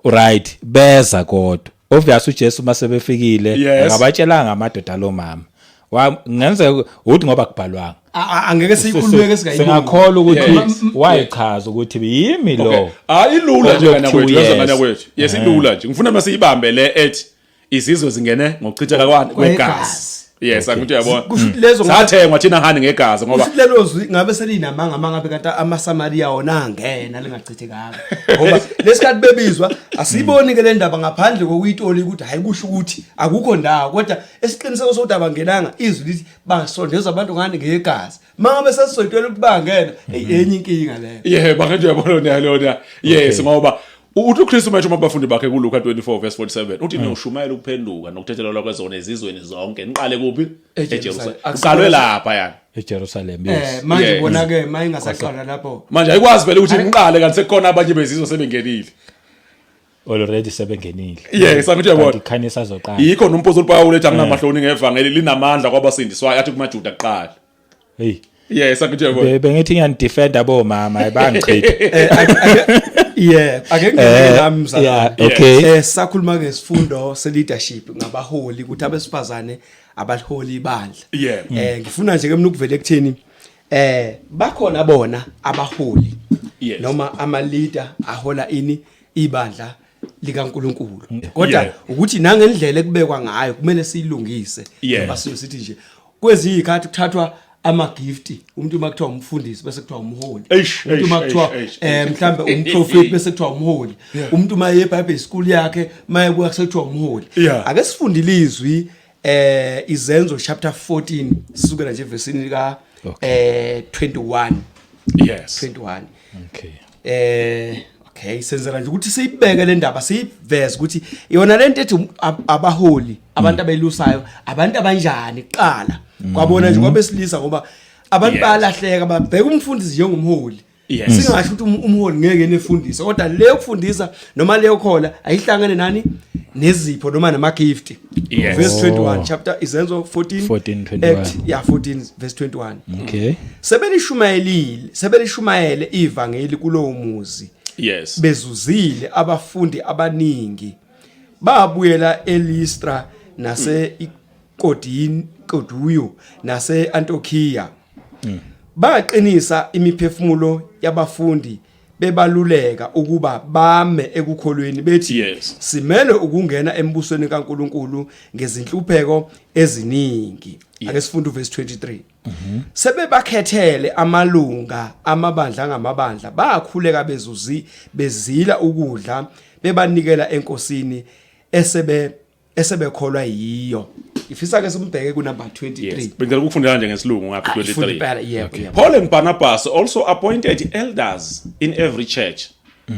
right, beza kodwa obvious uJesu mase befikile akabatshelanga amadoda lo mama. Ngenzeka ukuthi ngoba kubhalwanga. Angeke siyikhulumeke singayiboni. Singakholwa ukuthi wayichaza ukuthi yimi lo. Ah, ilula nje kana kwethu, yazi ngane kwethu. Yes, ilula nje. Ngifuna masiyibambe le ethi izizwe zingene ngokuchitheka kwani kwegazi. Yes, angithi uyabona. Kusho ukuthi lezo Sathengwa thina hani ngegazi ngoba kusho lelo zwi ngabe selinamanga mangabe kanti amaSamaria wona angena lingachithekanga. Ngoba lesikhathi bebizwa asiyiboni ke le ndaba ngaphandle kokuyitoli ukuthi hayi kusho ukuthi akukho ndawo, kodwa esiqiniseko sokuthi abangenanga izwi lithi basondeza abantu ngani ngegazi. Mangabe sesizoyitwela ukuthi bangena, enye inkinga leyo. Yebo, angithi uyabona lona. Yes, ngoba uthi uKristu manje uma abafundi bakhe kuLuka 24 verse 47 uthi niyoshumayela ukuphenduka nokuthethelelwa kwezono ezizweni zonke, niqale kuphi? EJerusalem. EJerusalem. Uqalwe lapha yani. EJerusalem, yes. Manje bona ke mayingasaqala lapho. Manje ayikwazi vele ukuthi niqale kanti sekukhona abanye bezizwe sebengenile. Already sebengenile. Yes, angithi uyabona. Kanti khanye sazoqala. Yikho nompostoli Paul ethi anginamahloni ngevangeli, linamandla kwabasindiswayo, athi kumaJuda kuqala. Hey. Yes, angithi uyabona. Bengithi ngiyanidefenda bomama, ayibangichitha. Yeah, ake ngene nami mzalwane. Yeah, okay. Sakhuluma ngesifundo se leadership ngabaholi ukuthi abesifazane abaliholi ibandla. Ngifuna nje ke mina ukuvela ekutheni bakhona bona abaholi noma ama leader ahola ini ibandla likaNkuluNkulu. Kodwa ukuthi nangendlela ekubekwa ngayo kumele siyilungise. Ngoba sithi nje kwezinye izikhathi kuthathwa ama gift, umuntu uma kuthiwa umfundisi bese kuthiwa umholi, umuntu uma kuthiwa mhlambe umprofeti bese kuthiwa umholi, umuntu uma eye eBible school yakhe maye kuya sekuthiwa umholi. Ake sifunde ilizwi Izenzo chapter 14 sisukela nje evesini lika 21. Yes. 21. Okay. Okay, senzela nje ukuthi siyibeke le ndaba, siyiveze ukuthi yona lento ethi abaholi, abantu abelusayo, abantu abanjani kuqala. Kwabona nje kwabesilisa ngoba abantu bayalahleka babheka umfundisi njengomholi. Singasho ukuthi umholi ngeke nefundise, kodwa leyo kufundisa noma leyo khola ayihlangane nani nezipho noma nama gift. Verse 21 chapter Izenzo 14 14, 21. Act, yeah, 14 verse 21. Okay. Sebelishumayele ivangeli kulowo muzi. Bezuzile abafundi abaningi. Babuyela eLystra nase Ikodini, Koduyo nase Antiochia. Baqinisa imiphefumulo yabafundi bebaluleka ukuba bame ekukholweni bethi simele ukungena embusweni kaNkuluNkulu ngezinhlupheko eziningi. Ake sifunde uverse 23. Sebebakhethele amalunga amabandla ngamabandla, bakhuleka bezuzi bezila ukudla bebanikela enkosini esebekholwa yiyo. Ifisa ke simbheke ku number 23. Yes. Bengicela ukufundela nje ngesilungu ngapha Ifunda 23. impela, yebo, yebo. Paul and Barnabas also appointed elders in every church.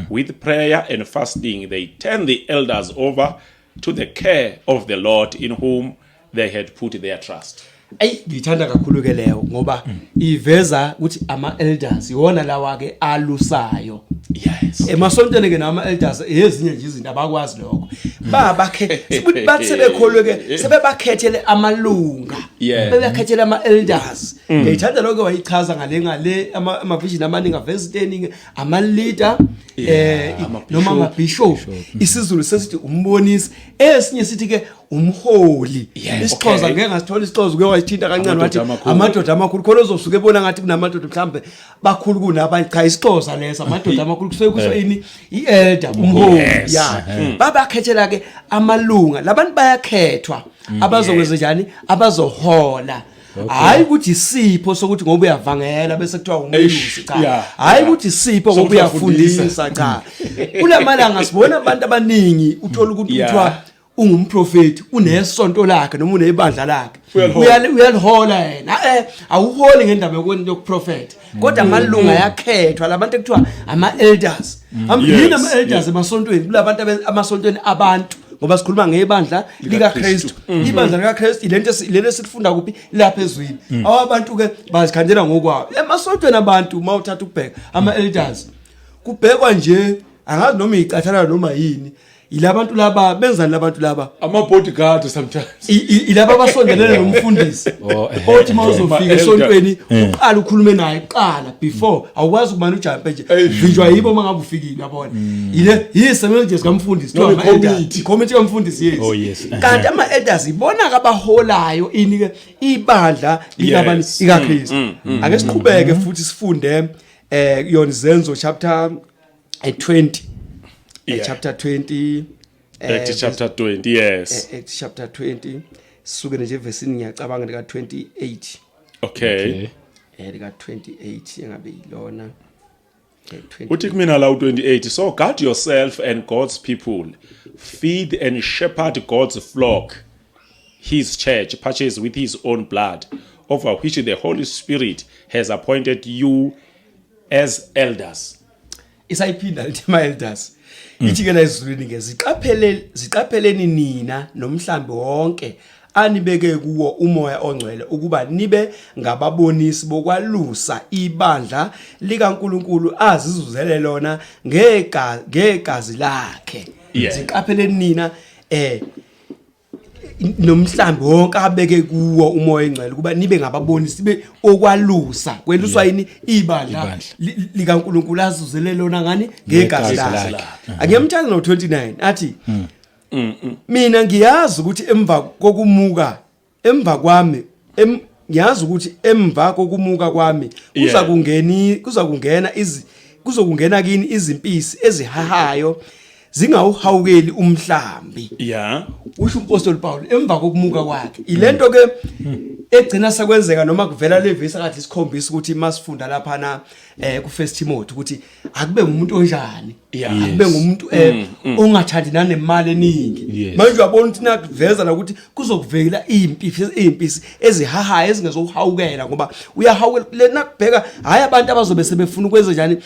With prayer and fasting they turned the elders over to the care of the Lord in whom they had put their trust. Ey, ngithanda kakhulu ke leyo ngoba iveza ukuthi ama elders iwona lawa ke alusayo. Emasontweni ke nama elders ezinye nje izinto abakwazi lokho. Babakhe sibuthi bathi sebekholwe ke sebebakhethele amalunga. Bebakhethele ama elders. Ngiyithanda lokho wayichaza ngale ama vision amaningi avesitening ama leader noma ama bishop. IsiZulu sesithi umbonisi, esinye sithi ke umholi. IsiXhosa ngeke ngasithola isiXhosa, uke wayithinta kancane wathi amadoda amakhulu, khona ozosuke ebona ngathi kunamadoda mhlambe bakhulu kunabanye. Cha, isiXhosa leso, amadoda amakhulu kusuke kusho ini, i-elder, umholi. Ya, babakhethela ke amalunga labantu bayakhethwa abazokwenza njani, abazohola. Hayi ukuthi isipho sokuthi ngoba uyavangela bese kuthiwa umelusi, cha. Hayi ukuthi isipho ngoba uyafundisa, cha. Kulamalanga sibona abantu abaningi uthola ukuthi kuthiwa ungumprofeti, unesonto lakhe noma unebandla lakhe, uyalihola yena. Awuholi ngendaba yokuprofeta, kodwa amalunga ayakhethwa labantu ekuthiwa ama elders. Yini ama elders emasontweni? Kulabantu amasontweni abantu, Ngoba sikhuluma ngebandla likaKristu. Ibandla likaKristu ilento lento esilifunda kuphi? Lapha ezwini. Awabantu ke bazikhandela ngokwabo. Emasontweni abantu mawuthatha ukubheka ama elders kubhekwa nje, angazi noma icathana noma yini. Yilabantu laba benzani labantu laba? Ama bodyguard sometimes. Ilaba abasondelene nomfundisi. Oh, Othi mawuzofika Ama-elder. esontweni uqala ukhulume naye kuqala before, awukwazi ukumane ujampe nje. Vinjwa yibo mangabe ufikile, yabona. Ile yisebenzo nje sikamfundisi. Noma Kuthiwa ama-elder. i-committee. Committee kamfundisi, yes. Oh, yes. Kanti ama elders ibona kabaholayo ini ke ibandla likabani? LikaKristu. Ake siqhubeke futhi sifunde yona Izenzo chapter 20. Chapter 20. Acts chapter 20, yes. Acts chapter 20, sisuke nje evesini, ngiyacabanga lika 28. Lika 28 engabe yilona 20. Uthi kumina la u28, "So guard yourself and God's people. Feed and shepherd God's flock, his church purchased with his own blood, over which the Holy Spirit has appointed you as elders." Isayiphinda lithi ama elders. Ithi ke la ezulwini ke, ziqaphele, ziqapheleni nina nomhlambi wonke anibeke kuwo uMoya oNgcwele ukuba nibe ngababonisi bokwalusa ibandla likaNkuluNkulu azizuzele lona ngegazi lakhe. Ziqapheleni nina nomhlambi wonke abeke kuwo uMoya oNgcwele kuba nibe ngababonisi be okwalusa. Kweluswa yini? Ibandla Ibandla. likaNkuluNkulu azuzele lona ngani? Ngegazi Ngegazi lakhe. lakhe. Angiyamthanda no29, athi, "Mina ngiyazi ukuthi emva kokumuka emva kwami ngiyazi ukuthi emva kokumuka kwami kuza kungeni kuza kungena izi kuzokungena kini izimpisi ezihahayo zingawuhawukeli umhlambi." Usho umpostoli Paul emva kokumuka kwakhe. Ilento ke egcina sekwenzeka noma kuvela le verse akathi isikhombisa ukuthi masifunda lapha na ku First Timothy ukuthi akube ngumuntu onjani. Akube ngumuntu ongathandi nanemali eningi. Manje uyabona ukuthi nakuveza la ukuthi kuzokuvela izimpisi ezihahayo ezingezokuhawukela, ngoba uyahawukela lena kubheka hayi abantu abazobe sebefuna ukwenza njani,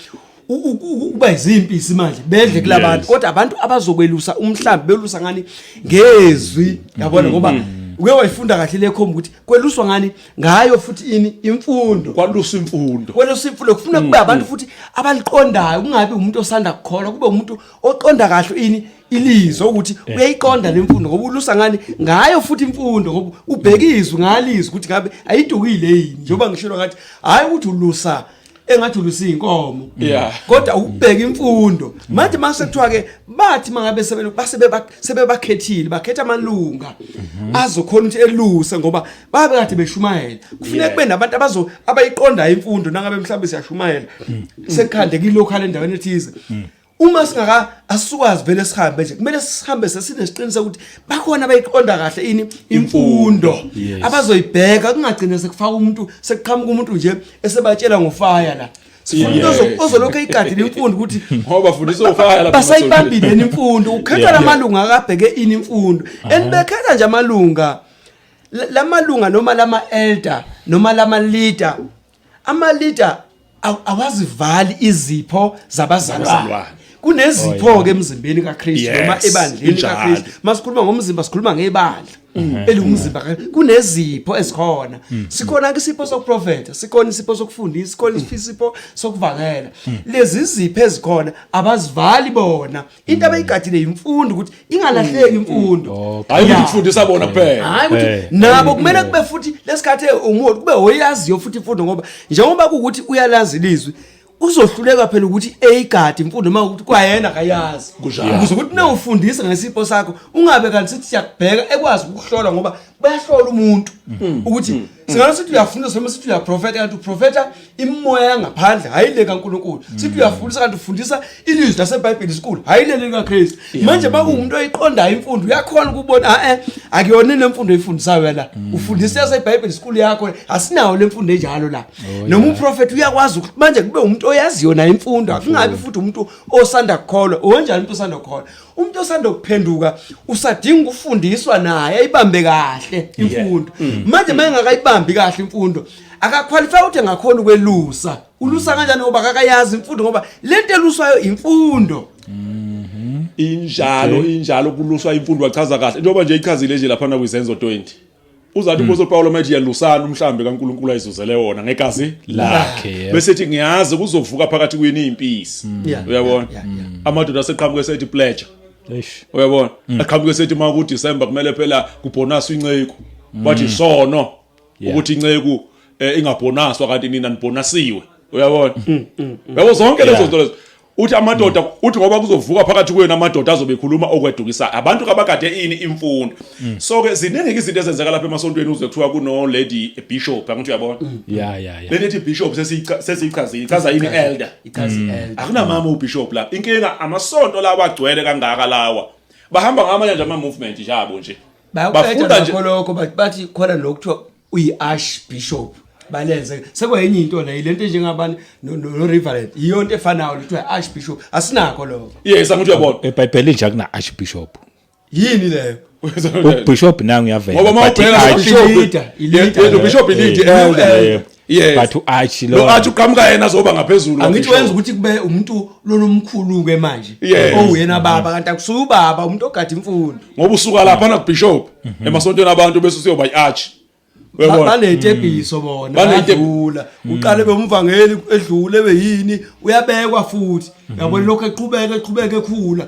ukuba izimpisi manje bedle kulabantu, kodwa abantu abazokwelusa umhlambi belusa ngani? Ngezwi, yabona, ngoba uke wayifunda kahle le khomba ukuthi kweluswa ngani? Ngayo futhi ini? Imfundo. Kwalusa imfundo. Kwelusa imfundo kufuna kube abantu futhi abaliqondayo, kungabi umuntu osanda kukholwa, kube umuntu oqonda kahle ini? Ilizwi, ukuthi uyayiqonda lemfundo, ngoba ulusa ngani? Ngayo futhi imfundo, ngoba ubheka izwi ngalizwi ukuthi ngabe ayidukile yini, njengoba ngishilo ngathi hayi ukuthi ulusa engathi ulusa inkomo, kodwa ukubheka imfundo. Manje mase kuthiwa ke bathi mangabe sebelu base sebebakhethile, bakhetha amalunga azokhona ukuthi eluse, ngoba babe kade beshumayela, kufuneka kube nabantu abazo abayiqondayo imfundo. Nangabe mhlawumbe siyashumayela sekukhande kilocal endaweni ethize, uma singaka asukwazi vele sihambe nje, kumele sihambe sesinesiqiniseko ukuthi bakhona abayiqonda kahle ini? Imfundo. Abazoyibheka, kungagcine sekufaka umuntu, sekuqhamuka umuntu nje esebatshela ngofire la. Sifuna umuntu ozolokhu eyigadile imfundo ukuthi Ngoba fundisa ufire lapha. Basayibambile yini imfundo? Ukhetha lamalunga akabheke ini? Imfundo. And bekhetha nje amalunga, lamalunga noma lama elder noma lama leader, ama leader awazivali izipho zabazalwane. Zabazalwane. Kunezipho ke emzimbeni kaKristu noma ebandleni kaKristu. Masikhuluma ngomzimba, sikhuluma ngebandla eliwumzimba kaKristu. Kunezipho ezikhona. Sikhona ke isipho sokuprofeta, sikhona isipho sokufundisa, sikhona isipho sokuvangela. Lezi zipho ezikhona abazivali bona. Into abayigadile imfundo, ukuthi ingalahleki imfundo. Hayi ukuthi kufundisa bona kuphela. Hayi ukuthi nabo kumele kube futhi lesikhathi umuntu kube oyaziyo futhi imfundo, ngoba njengoba kuwukuthi uyalazi ilizwi, uzohluleka phela ukuthi eyigadi imfundo uma ukuthi kwayena akayazi. Kunjalo. Ukuze ukuthi nawufundisa ngesipho sakho ungabe kanti sithi siyakubheka ekwazi ukuhlola, ngoba bayahlola umuntu ukuthi singalo sithi uyafundisa noma sithi uyaprofeta, kanti uprofeta imoya yangaphandle, hayi le kaNkuluNkulu. Sithi uyafundisa, kanti ufundisa ilizwi laseBhayibheli isikulu, hayi leli likaKristu. Manje makuwumuntu oyiqondayo imfundo, uyakhona ukubona akuyona lemfundo oyifundisayo la, ufundisa yaseBhayibheli isikulu yakho, asinawo lemfundo enjalo la. Noma uprofeti uyakwazi manje kube umuntu oyaziyo nayo imfundo, akungabi futhi umuntu osanda kukholwa. Owenjani umuntu osanda kukholwa? Umuntu osanda kuphenduka usadinga ukufundiswa naye ayibambe kahle imfundo. Manje mayengakayibambi kahle imfundo, akaqualify ukuthi engakhona ukwelusa. Ulusa kanjani ngoba akakayazi imfundo? Ngoba lento eluswayo imfundo. Injalo, injalo, kuluswa imfundo, wachaza kahle njengoba nje ichazile nje lapha kwizenzo 20. Uzathi uMpostoli Paulo mathi yalusana umhlambi kaNkulunkulu ayizuzele wona ngegazi lakhe, yebo. Bese ethi ngiyazi kuzovuka phakathi kwenu izimpisi. Uyabona? Yeah. Amadoda aseqhamuke sethi pledge. Eish. Uyabona? Aqhamuke sethi uma ku December kumele phela kubonuswa inceku. Bathi sono ukuthi inceku ingabonuswa kanti nina nibonasiwe. Uyabona? Yabo zonke lezo zinto lezo. Uthi amadoda, uthi ngoba kuzovuka phakathi kwenu amadoda azobe ekhuluma okwedukisa abantu abagade ini imfundo. So ke ziningi izinto ezenzeka lapha emasontweni, uze kuthiwa kuno lady bishop, angithi uyabona? Yeah. Leli ethi bishop sesiyichazile, ichaza yini? Elder. Ichaza elder. Akunamama ubishop lapha. Inkinga amasonto lawa agcwele kangaka lawa, bahamba ngamanye nje ama movement nje abo nje. Bayaqeda Bafunda nje. nakho lokho, bathi khona lokuthiwa uyi-archbishop, balenze sekwenye into leyo, lento njengabani no reverend, iyonto efanayo lethiwa archbishop, asinakho lokho. Yes, angithi uyabona. EBhayibhelini nje akuna archbishop. Yini leyo? Ubishop nangu uyavela. Ngoba uma but ubheka i-arch- ubishop, I-leader, i-leader. Yeah, ubishop i-lead elder. Yes. But u-arch lo Lo arch uqhamuka yena azoba ngaphezulu Angithi kwabishop. wenza ukuthi kube umuntu lonomkhulu ke manje, owuyena baba, kanti akusuye ubaba, umuntu ogada imfundo. Ngoba usuka lapha na kubishop emasontweni abantu bese usiyoba i-arch. Uyabona? Banentebiso bona. Bayadlula, uqale bemvangeli, edlule beyini, uyabekwa futhi, yabona, lokho eqhubeka eqhubeka ekhula.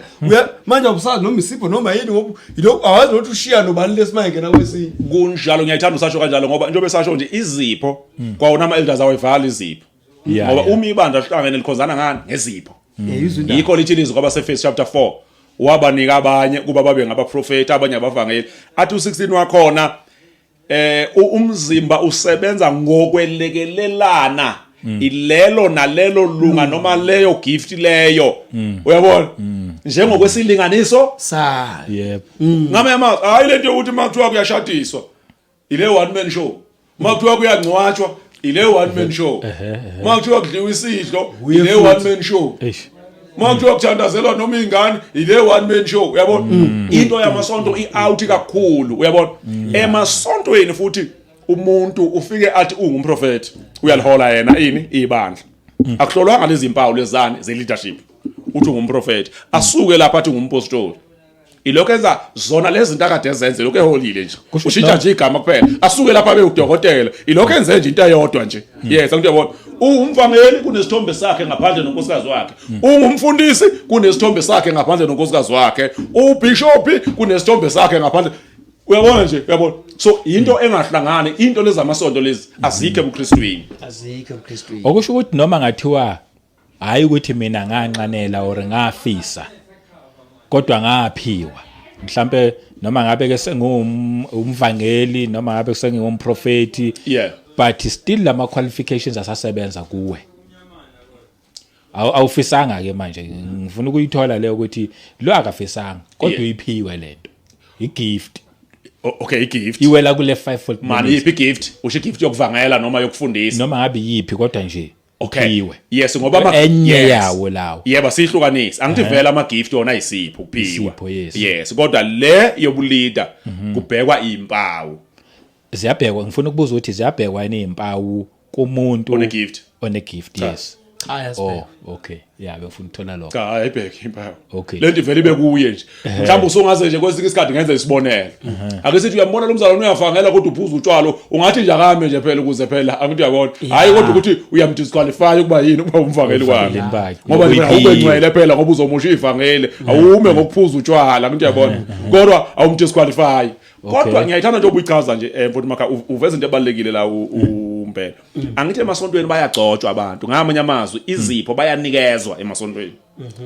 Manje awusazi noma isipho noma yini, ngoba yilokhu awazi nokuthi ushiya nobani lesimanje ngena kwesinye. Kunjalo, ngiyayithanda usasho kanjalo, ngoba njengoba esasho nje izipho kwawona ama elders awayivala izipho, ngoba uma ibandla lihlangene likhonzana ngani? Ngezipho. Yizwa indaba. Yikho lithi ilizwi kwabaseFesi chapter 4, wabanika abanye kuba babe ngabaprofeti, abanye abavangeli. Athi u16 wakhona umzimba usebenza ngokwelekelelana, ilelo nalelo lunga noma leyo gift leyo, uyabona, njengokwesilinganiso sa Ngame amazwi, hayi lento yokuthi makuthiwa kuyashadiswa ile one man show, makuthiwa kuyangcwatshwa ile one man show, makuthiwa kudliwa isidlo ile one man show, Eish. makuthiwa kuthandazelwa noma ingane ile one man show, uyabona? Into yamasonto i-out kakhulu, uyabona? Emasontweni futhi umuntu ufike athi ungumprofeti, uyalihola yena ini ibandla, akuhlolwanga lezi mpawu lezani ze-leadership. Uthi ungumprofeti, asuke lapha athi ungumpostoli, ilokho enza zona lezi zinto akade ezenze, lokho eholile nje, Kusho ushintsha nje igama kuphela. Asuke lapha abe udokotela, ilokho enze nje into eyodwa nje. Yes, angithi uyabona, ungumvangeli kunesithombe sakhe ngaphandle nonkosikazi wakhe, ungumfundisi kunesithombe sakhe ngaphandle nonkosikazi wakhe, ubishop kunesithombe sakhe ngaphandle, uyabona nje, uyabona? So into engahlangani, into lezamasonto lezi azikho ebuKristwini. Azikho ebuKristwini. Okusho ukuthi noma ngathiwa hayi ukuthi mina nganxanela or ngafisa, kodwa ngaphiwa, mhlambe noma ngabe ke sengumvangeli noma ngabe sengingumprofeti, but still lama qualifications asasebenza kuwe. Awufisanga ke manje, ngifuna ukuyithola leyo ukuthi lo akafisanga kodwa uyiphiwe lento, igift. Okay, igift. Iwela kule fivefold Man, ministry. yiphi igift? Usho igift yokuvangela noma yokufundisa? Noma ngabe yiphi, kodwa nje uphiwe. Yes, ngoba Enye yawo lawo. Yebo, sihlukanise. Angithi vele ama gift wona ayisipho, kuphiwa. Isipho, yes. Yes, kodwa le yobuleader kubhekwa impawu. Ziyabhekwa, ngifuna ukubuza ukuthi ziyabhekwa yini izimpawu kumuntu One gift. One gift, yes. Cha, yasibheka. Oh, okay, yeah, bengifuna ukuthola lokho. Cha, ayibheki impawu. Lento ivele ibe kuye nje. Mhlawumbe usungaze nje kwesinye isikhathi ngenze isibonelo. Ake sithi uyambona lo mzalwane uyavangela kodwa uphuza utshwalo, ungathi nje akame nje phela ukuze phela, angithi uyabona. Hayi, kodwa ukuthi uyamdisqualify ukuba yini, ukuba umvangeli wakhe. Umvangeli wakhe. Ngoba nje Uyiphiwe. awube ngcwele phela ngoba uzomusha ivangeli, awume ngokuphuza utshwala, angithi uyabona. Kodwa awumdisqualify. Kodwa ngiyayithanda nje ubuyichaza nje, mfowethu Makha, uveza into ebalekile la umpela. Angithi emasontweni bayagcotshwa abantu, ngamanye amazwi izipho bayanikezwa emasontweni.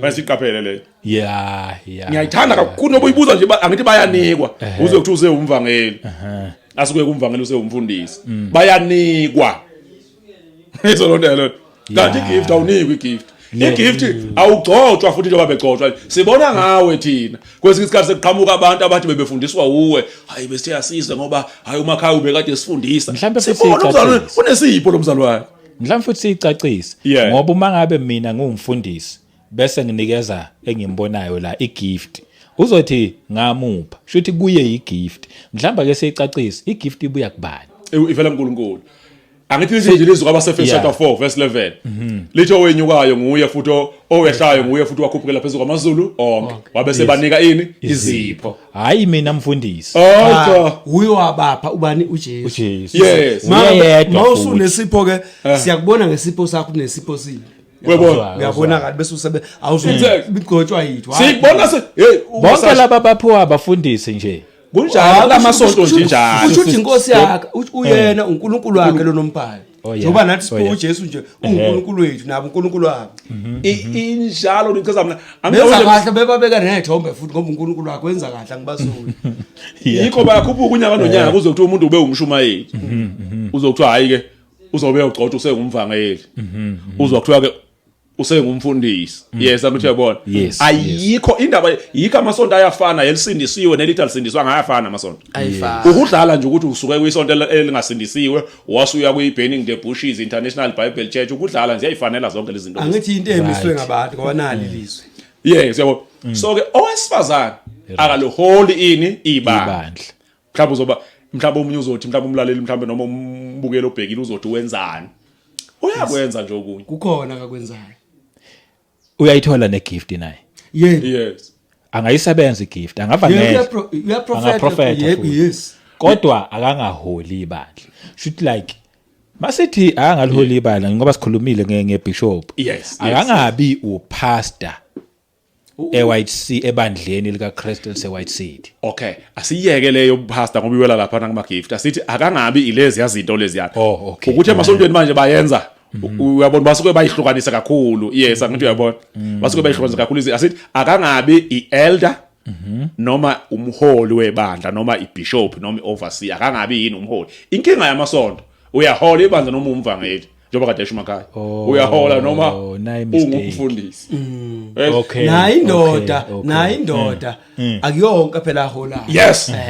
Bayisiqaphele leyo. Yeah. Ngiyayithanda kakhulu ngoba uyibuza nje, angithi bayanikwa uze kuthi uze umvangeli. Asuke kumvangeli use umfundisi. Bayanikwa. Izo lonto leyo. Kanti igift awunikwa igift. Igift awugcotshwa futhi njengoba begcotshwa. Sibona ngawe thina. Kwesinye isikhathi sekuqhamuka abantu abathi bebefundiswa uwe. Hayi, bese yasiza ngoba hayi umakhaya ubekade sifundisa. Mhlambe futhi Sibona umzalwane siyicacise. unesipho lo mzalwane. Mhlawumbe futhi siyicacise, ngoba uma ngabe mina ngiwumfundisi bese nginikeza engimbonayo la igift, uzothi ngamupha, shuthi kuye igift. Mhlawumbe ake siyicacise, igift ibuya kubani? Ivela kuNkulunkulu. Angithi lithi nje lizwi kwabaseFeso chapter 4 verse 11. Lithi owenyukayo nguye futhi owehlayo nguye futhi wakhuphukela phezulu kwamazulu onke. Wabe sebanika ini? Izipho. Hayi mina mfundisi. Oh cha. Uye wabapha ubani? uJesu. uJesu. Yes. Uyedwa futhi. Mawusunesipho ke, siyakubona ngesipho sakho nesipho sini. Uyabona? Uyabonakala bese usebe Exactly. awuzubigcotshwa yithu. Siyibona se hey Bonke laba baphiwa abafundisi nje. Kunjalo lamasonto nje njalo. Usho ukuthi inkosi yakhe uyena uNkulunkulu wakhe lo nombhalo. Oh, yeah. Njengoba nathi siphiwe uJesu nje uNkulunkulu wethu nabo uNkulunkulu wabo. Injalo ngichaza mina. Benza kahle bebabeka nethombe futhi ngoba uNkulunkulu wakhe wenza kahle, angibasoli. Yikho bayakhuphuka unyaka nonyaka kuze kuthiwa umuntu ube umshumayeli. Uzokuthiwa hayi ke uzobe uyogcotshwa usengumvangeli. Uzokuthiwa ke usengumfundisi. Yes, angithi uyabona. Ayikho indaba, yikho amasonto ayafana, elisindisiwe nelithi alisindiswa ngayafana amasonto. Ayifani. Ukudlala nje ukuthi usuke kwisonto elingasindisiwe wasuya kuyi Burning the Bushes International Bible Church, ukudlala nje, ayifanela zonke lezi zinto. Angithi into emiswe ngabantu ngoba nali ilizwe. Yes, yabo. So ke owesifazane akaloholi ini? Ibandla. Ibandla. Mhlawumbe uzoba mhlawumbe omunye uzothi, mhlawumbe umlaleli, mhlawumbe noma umbukeli obhekile uzothi wenzani? Uyakwenza nje okunye. Kukhona akakwenzayo. Uyayithola negift naye. Yebo. Angayisebenza igift, angava Yebo, nehlo. Uyaprofeta. Angaprofetha Yebo, futhi. Kodwa akangaholi ibandla. Should like masithi akangaliholi ibandla ngoba sikhulumile ngebishop. Akangabi upastor eWhite City, ebandleni lika Christ elise White City. Okay, asiyeke leyo pastor ngoba iwela lapha kuma gift. Asithi akangabi ilezi yazinto lezi yakhe. Oh, okay. Ukuthi emasontweni manje bayenza, uyabona, basuke bayihlukanisa kakhulu. Yes, angithi uyabona. Basuke bayihlukanisa kakhulu. Asithi akangabi ielder noma umholi webandla noma ibishop noma ioverseer, akangabi yini umholi. Inkinga yamasonto, uyahola ibandla noma umvangeli, njengoba kade esho emakhaya, uyahola noma nayi mistake. ungumfundisi. Nayi indoda, nayi indoda. Akuyonke phela aholayo.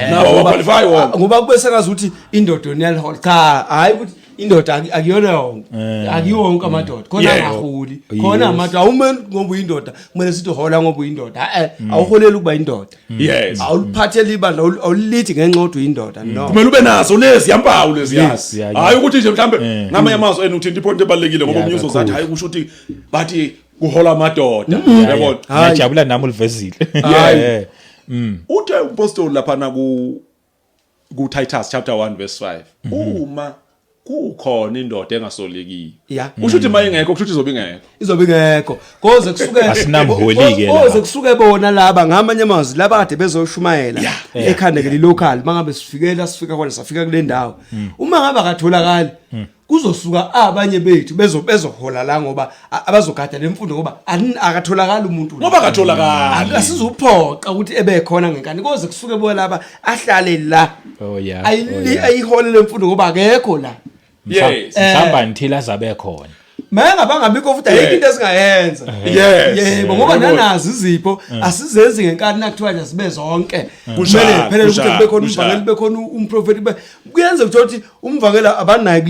Nawo awaqualify wonke. Ngoba kube sengazi ukuthi indoda yona iyalihola. Cha, hayi ukuthi indoda akuyona yonke. Akuyonke amadoda. Khona angaholi. Khona amadoda awumeni ngoba uyindoda, kumele sithi hola ngoba uyindoda. Eh, awuholeli ukuba indoda. Awuliphatheli ibandla, awulithi ngenxa yokuthi uyindoda. No. Kumele ube nazo lezi yampawu lezi yazi. Hayi ukuthi nje mhlambe ngamanye amazwi enu uthinta ipoint ebalekile ngoba omunye uzozathi hayi kusho ukuthi bathi kuhola amadoda. Uyabona? Ngiyajabula nami ulivezile. Hayi. Uthe umpostoli lapha na ku Titus chapter 1 verse 5, uma kukhona indoda engasolekile, kusho ukuthi mayingekho, kusho ukuthi izobe ingekho. Izobe ingekho. Koze kusuke Asinamholi-ke koze la. kusuke bona laba, ngamanye amazwi laba kade bezoshumayela ekhanda ke local, mangabe sifikela sifika khona, safika kule ndawo, uma ngabe akatholakali kuzosuka abanye bethu bezohola la ngoba abazogada lemfundo ngoba akatholakali umuntu la. Ngoba akatholakali. Asizuphoqa ukuthi ebe khona ngenkani, koze kusuke bona laba ahlale la. Oh yeah. Ayihole lemfundo ngoba akekho la. Mhlawumbe until azabe khona. Mayengabangabikho futhi ayikho into esingayenza. Yebo, ngoba nanazi izipho asizenzi ngenkani nakuthiwa nje sibe zonke. Kumele phela ukuthi kube khona umvangeli, kube khona umprofeti, kuyenza ukuthi umvangeli abanaye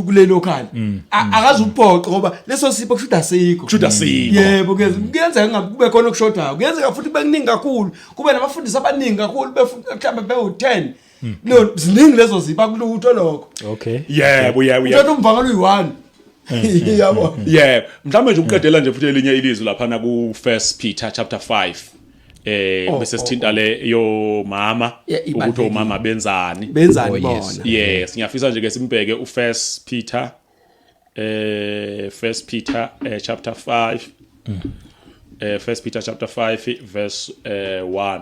kule local. Akazuphoqa ngoba leso sipho kushuthi asikho. Kushuthi asikho. Yebo, kuyenzeka ngabe kube khona okushodayo. Kuyenzeka futhi kube kuningi kakhulu, kube nabafundisi abaningi kakhulu, mhlawumbe bewu-10. No, ziningi lezo zipho, akulutho lokho. Yebo, yebo. Uthatha umvangeli uyi-1. Yabo. Yebo, mhlawumbe nje ukuqedela nje futhi elinye ilizwi lapha na ku 1 Peter chapter 5. Bese sithinta le yomama Yeah, ukuthi ibalulekile. omama benzani. Benzani Oh, yes. bona? Yes, ngiyafisa nje ke simbheke u1 Peter 1 Peter chapter 5, 1 Peter chapter 5 verse 1.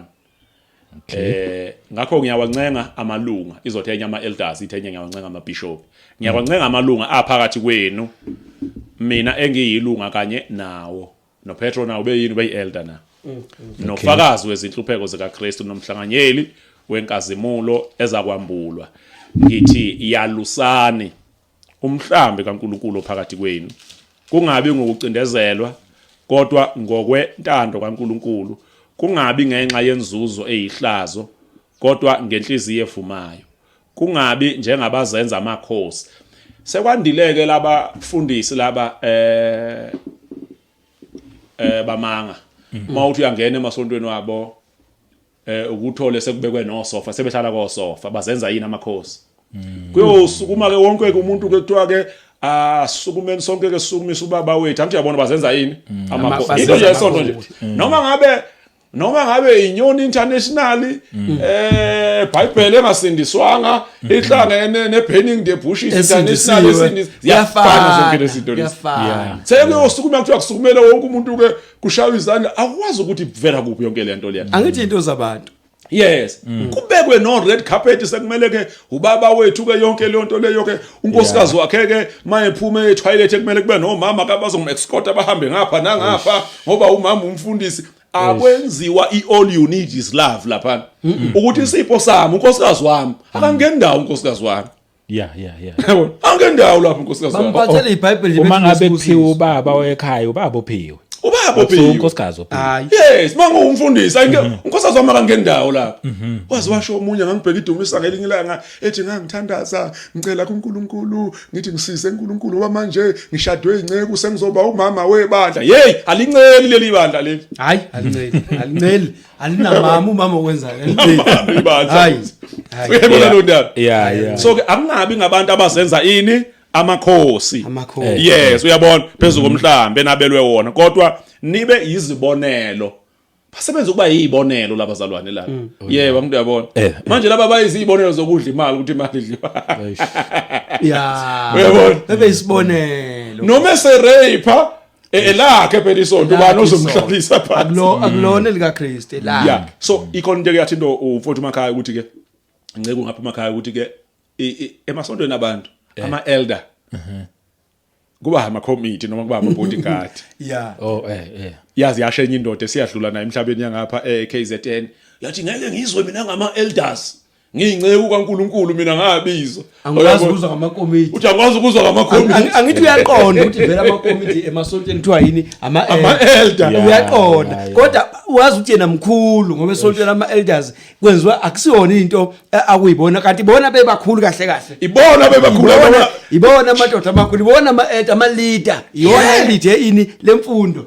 Ngakho ngiyawancenga amalunga, izothi enye ama elders, ithi enye ngiyawancenga ama bishop. Ngiyawancenga amalunga aphakathi kwenu, mina engiyilunga kanye nawo. NoPetro nawo beyini? Beyi elder na. Nofakazi wezinhlupheko zikaKristu nomhlanganyeli wenkazimulo ezakwambulwa. Ngithi yalusani umhlambi kaNkuluNkulu phakathi kwenu, kungabi ngokucindezelwa kodwa ngokwentando kaNkuluNkulu, kungabi ngenxa yenzuzo eyihlazo kodwa ngenhliziyo evumayo, kungabi njengabazenza amakhosi. Sekwandileke labafundisi laba bamanga. Uma uthi uyangena emasontweni wabo, ukuthole sekubekwe nosofa, sebehlala kosofa, bazenza yini? Amakhosi. Kuyosukuma ke wonke ke umuntu ke kuthiwa ke asukumeni sonke ke sukumisa ubaba wethu. Angithi uyabona bazenza yini? Amakhosi. Into nje yesonto nje. Noma ngabe inyoni international, Bible engasindiswanga, ihlangene ne Burning the Bushes International, Esindisiwe. ziyafana zonke lezi zinto lezi. Kuyafana. Sekuyosukuma kuthiwa kusukumele wonke umuntu ke, kushaywa izandla, akwazi ukuthi kuvela kuphi yonke le nto leya. Angithi into zabantu. Yes, kubekwe no red carpet, sekumele ke ubaba wethu ke yonke leyo nto leyo ke, unkosikazi wakhe ke mayephuma e-toilet kumele kube nomama kabazom-escort, abahambe ngapha nangapha ngoba umama umfundisi. Akwenziwa i-all you need is love lapha, ukuthi isipho sami unkosikazi wami akangeni ndawo, unkosikazi wami. Yabona, angeni ndawo lapho unkosikazi wami. Bamphathele iBhayibheli nje. Uma bethi ngabe nesibusiso. kuthiwa ubaba wekhaya, ubaba uphiwe. Ubaba Akusiwo uphiwe. unkosikazi uphiwe. Hayi. Yes, manguwumfundisi, ayike unkosikazi wami akangeni ndawo lapha. Wazi washo omunye, ngangibheka idumisa ngelinye ilanga, ethi ngangithandaza ngicela kuNkulunkulu, ngithi ngisize uNkulunkulu ngoba manje ngishadwe inceku, sengizoba umama webandla. Hey, alinceli leli bandla leli. Hayi, alinceli, alinceli, alinamama, umama okwenzayo alinceli. Mama ibandla. Hayi, hayi. Uyayibona lo ndaba? Yeah. So ke akungabi ngabantu abazenza ini, amakhosi. Amakhosi. Yes, uyabona, phezulu komhlambi enabelwe wona, kodwa nibe izibonelo. Basebenza ukuba yizibonelo labazalwane la. Yebo, angithi uyabona. Manje laba bayizibonelo zokudla imali, ukuthi imali idliwa. Eish. Uyabona? Bebe isibonelo. Noma eserape elakhe phela isonto, ubani ozomhlalisa phansi? Akulo, akulona likaKristu la. Yeah, so ikhona into yathi into umfowethu emakhaya ukuthi ke inceke ngapha emakhaya ukuthi ke emasontweni abantu ama elder kuba ama committee noma kuba ama bodyguard. Oh eh. Yazi yasho enye indoda esiyadlula nayo emhlabeni yangapha eKZN, yathi ngeke ngizwe mina ngama elders, ngiyinceku kaNkuluNkulu mina, ngabizwa. Angikwazi ukuzwa ngamakomiti. Uthi angikwazi ukuzwa ngamakomiti. Angithi uyaqonda ukuthi vele amakomiti emasontweni kuthiwa yini? Ama Ama-elder. Uyaqonda. Yeah. Kodwa wazi ukuthi yena mkhulu ngoba esontweni ama elders kwenziwa akusiyona into akuyibona, kanti bona bebakhulu kahle kahle. Ibona bebakhulu. Ibona, ibona amadoda amakhulu, ibona ama elder, ama leader, iyona leader ini lemfundo,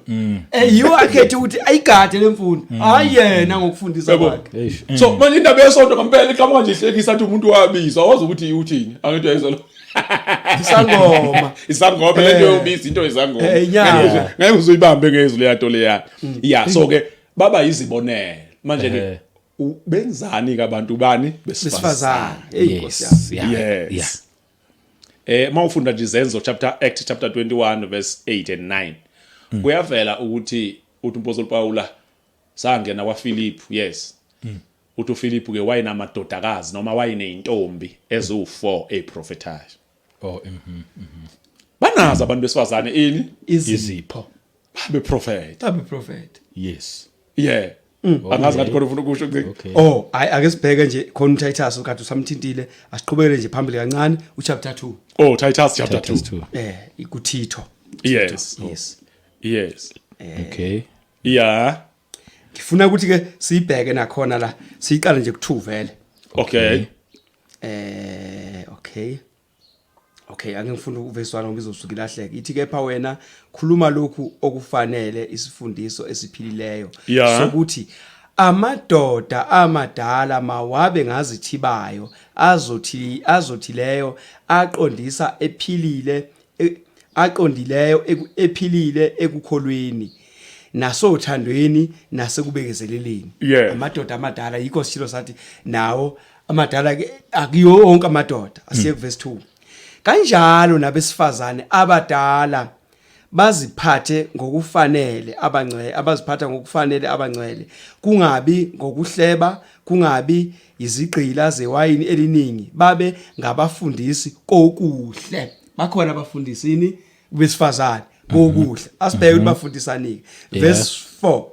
yiwo akhethe ukuthi ayigade lemfundo, hayi yena ngokufundisa kwakhe. Eish. So manje indaba yesonto ngempela iqhamuka nje ihlekisa, athi umuntu wabizwa, wazi ukuthi uthini, angithi uyayizwa lo. Isangoma. Isangoma lento yobiza into izangoma. Inyanga. Ngeke uzoyibambe ngezwi leya nto leya. Yeah, so ke baba yizibonelo manje ke. Benzani ke abantu bani besifazane? Besifazane, hey Nkosi yami. Yes. Mawufunda nje Izenzo chapter, Act chapter 21 verse 8 and 9, kuyavela ukuthi uthi umpostoli Paula sangena kwaPhilip, yes, uthi uPhilip ke wayenamadodakazi noma wayeneyintombi eziwu4 eziprofethayo. Oh. Banazo abantu besifazane ini? Izipho. Babe prophet. Babe prophet. Yeah, angazi ngathi khona ufuna ukusho. Okay. Oh, hayi, ake sibheke nje khona uTitus kade usamthintile, asiqhubekele nje phambili kancane uchapter 2. Oh, Titus chapter Titus 2. 2. Ikuthitho. Yes. Okay. Ngifuna ukuthi ke siyibheke nakhona la, siyiqale nje ku2 vele. Okay, ake ngifuna uverse 1 ngoba izosuka ilahleke. Ithi kepha wena khuluma lokhu okufanele isifundiso esiphilileyo sokuthi amadoda amadala mawabe ngazithibayo, azothi azothileyo, aqondisa ephilile, aqondileyo, ephilile ekukholweni nasothandweni nasekubekezeleleni. Amadoda amadala, yikho sishilo sathi nawo amadala ke akuyo wonke amadoda. Asiye kuverse 2. Kanjalo nabesifazane abadala baziphathe ngokufanele abangcwele, abaziphatha ngokufanele abangcwele, kungabi ngokuhleba, kungabi izigqila zewayini eliningi, babe ngabafundisi kokuhle. Bakhona abafundisini besifazane kokuhle. Asibheke ukuthi bafundisani ke. Verse 4.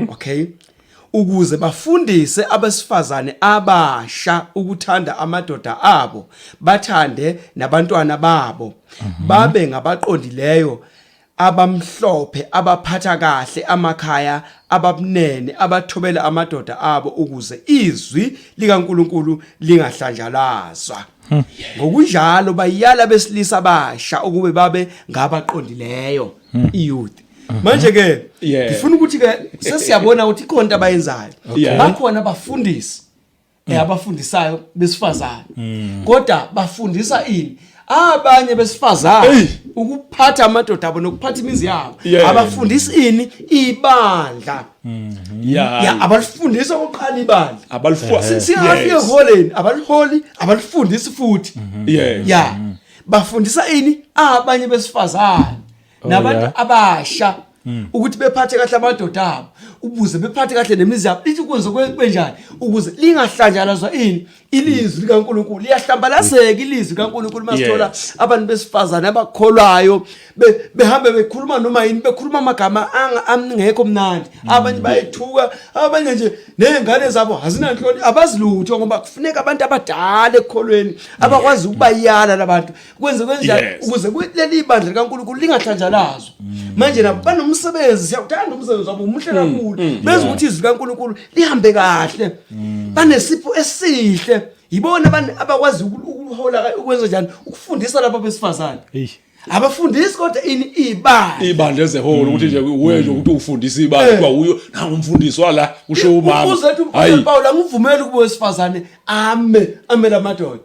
Okay, ukuze bafundise abesifazane abasha ukuthanda amadoda abo, bathande nabantwana babo, babe ngabaqondileyo, abamhlophe, abaphatha kahle amakhaya, ababunene, abathobela amadoda abo, ukuze izwi likaNkuluNkulu lingahlanjalazwa. Ngokunjalo bayala besilisa abasha ukube babe ngabaqondileyo, iyouth. Manje ke ngifuna ukuthi ke sesiyabona ukuthi ikhona into abayenzayo. Bakhona abafundisi. Abafundisayo besifazane kodwa bafundisa ini abanye besifazane ukuphatha amadoda abo nokuphatha imizi yabo. Abafundisi ini ibandla. Ya, abalifundisi okokuqala ibandla. Abalifundisi. Singafika eholeni, abaliholi, abalifundisi futhi. Ya, bafundisa ini abanye besifazane nabantu abasha ukuthi bephathe kahle amadoda abo, ukuze bephathe kahle nemizi yabo. Lithi kwenze kwenjani ukuze lingahlanjalazwa ini ilizwi likaNkulunkulu. Liyahlambalazeka ilizwi likaNkulunkulu masithola abantu besifazane abakholwayo behambe bekhuluma noma yini, bekhuluma amagama angekho mnandi. Abanye bayethuka, abanye nje nezingane zabo azinanhloni, abazilutho, ngoba kufuneka abantu abadala ekukholweni abakwazi ukubayala labantu kwenze kwenjani ukuze leli bandla likaNkulunkulu lingahlanjalazwa. Manje nabo banomsebenzi, siyawuthanda umsebenzi wabo, umuhle kakhulu, benza ukuthi izwi likaNkulunkulu lihambe kahle. Banesipho esihle, yibona abantu abakwazi ukuhola, ukwenza njani, ukufundisa labo besifazane. Abafundisi kodwa ini ibandla. Ibandla ezeholo, ukuthi nje uwe nje ukuthi ufundisa ibandla, kuthiwa uyo nangumfundisi wala, kusho umama. Uzethu Hayi. Paul angivumeli ukuba wesifazane ame amele amadoda,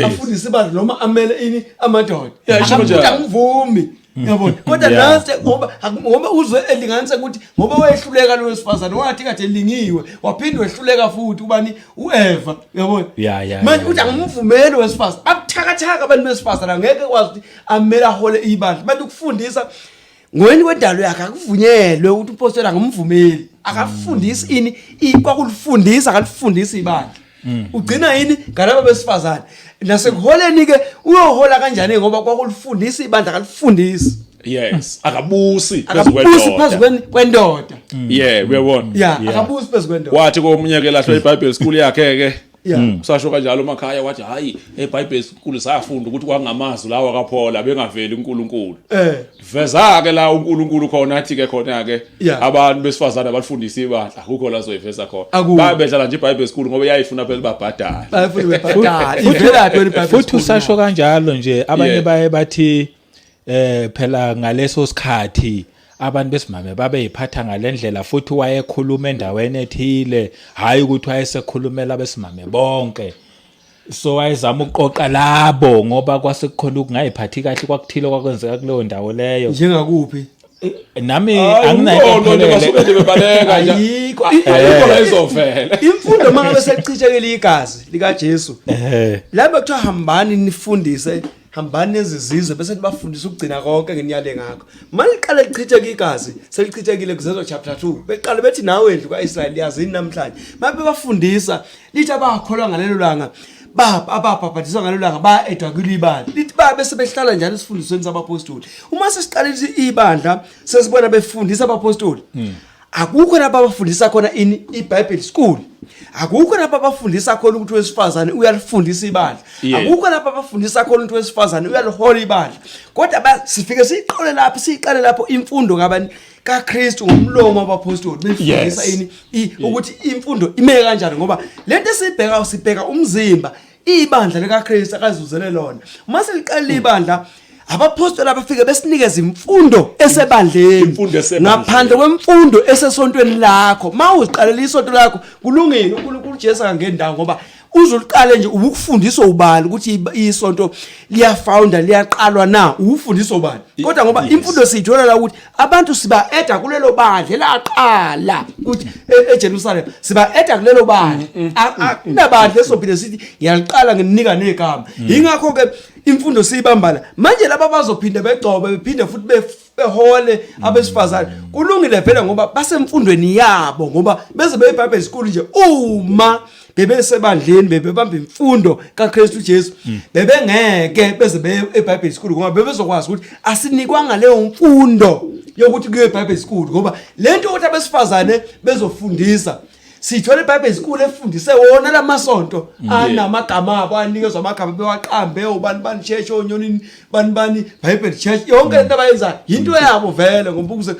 afundise ibandla noma amele ini amadoda. Yeah, isho kanjalo. Angivumi, yabona, kodwa nansi ngoba uzwe elinganisa ukuthi ngoba wayehluleka lo wesifazane, wathi kade elingiwe waphinde wehluleka futhi ubani uEva, yabona. Manje uthi angimvumeli wesifazane, babuthakathaka abantu besifazane, angeke kwazi ukuthi amele ahole ibandla. Manje ukufundisa ngweni kwendalo yakhe akuvunyelwe ukuthi umpostoli angimvumeli, akafundisi ini kwakulifundisa, akalifundisi ibandla. Ugcina yini ngalaba besifazane nasekuholeni ke, uyohola kanjani ngoba kwakulifundisa ibandla akalifundisi? Yes, akabusi phezu Akabusi phezu kwendoda. Kwendoda. Yeah, uyabona. Ya, akabusi phezu kwendoda. Wathi komunye ke lahlwa iBible school yakhe ke. Usasho kanjalo emakhaya, wathi hayi, eBible school safunda ukuthi kwangamazwi lawa kaPaul bengaveli uNkulunkulu. Veza ke la uNkulunkulu khona athi ke khona ke abantu besifazane abalifundisa ibandla, akukho la zoyiveza khona. Akukho. Babedlala nje iBible school ngoba yayifuna phela babhadale. Bayafuna bebhadala, ivelaphi wena iBible Futhi school? Usasho kanjalo nje, abanye baye bathi phela ngaleso sikhathi abantu besimame babeyiphatha ngalendlela, futhi wayekhuluma endaweni ethile, hayi ukuthi wayesekhulumela abesimame bonke. So wayezama ukuqoqa labo ngoba kwase kukhona ukungayiphathi kahle kwakuthile kwakwenzeka kuleyo ndawo leyo. Njengakuphi? Nami Hayi, anginayo umqondo nje ephelele. basuke nje bebaleka nje. Ayikho. Ayikho la izovela. Imfundo mangabe selichithekile igazi likaJesu, lapho kuthiwa hambani nifundise, hambani nezizizwe bese nibafundisa ukugcina konke nginiyale ngakho, maliqale lichitheke igazi, selichithekile kuzenzo chapter 2, beqale bethi nawe ndlu kaIsrayeli yazini namhlanje, mabe bafundisa, lithi abakholwa ngalelo langa ba ababhabhadiswa ngalelo langa ba-edwa kulibandla, lithi ba bese behlala njalo esifundisweni sabapostoli. Uma sesiqale lithi ibandla sesibona befundisa abapostoli, akukho lapho abafundisa khona ini iBible school, akukho lapho abafundisa khona ukuthi wesifazane uyalifundisa ibandla, akukho lapho abafundisa khona ukuthi wesifazane uyalihola ibandla. Kodwa sifike siyiqole lapho, siyiqale lapho imfundo kabani? KaKristu, ngomlomo wabapostoli befundisa ini ukuthi imfundo ime kanjani, ngoba lento esibheka, sibheka umzimba, ibandla likaKristu akazuzele lona. Uma seliqalile ibandla, abapostoli abafike besinikeza imfundo esebandleni. Imfundo esebandleni. Ngaphandle kwemfundo esesontweni lakho. Mawuziqalela isonto lakho kulungile, uNkulunkulu uJesu akangendawo, ngoba uzuliqale nje ubukufundiswa ubani ukuthi isonto liyafounder, liyaqalwa na? Ukufundiswa ubani? Kodwa ngoba imfundo siyithola la ukuthi abantu siba eda kulelo bandla elaqala ukuthi eJerusalem, siba eda kulelo bandla. Akunabandla esophinde sithi ngiyaliqala nginika negama. Ingakho ke imfundo siyibambana manje. Laba bazophinde begcobe, bephinde futhi behole abesifazane, kulungile vele ngoba basemfundweni yabo, ngoba beze beyiBible school nje. Uma bebesebandleni bebebamba imfundo kaKristu Jesu, bebengeke beze beye eBible school, ngoba bebezokwazi ukuthi asinikwanga leyo mfundo yokuthi kuye eBible school, ngoba lento ukuthi abesifazane bezofundisa sithola iBible school efundise wona lamasonto anamagama abo, anikezwa amagama bewaqambe, ubani bani church, onyonini bani bani Bible church. Yonke lento abayenzayo into yabo vele, ngoba ukuze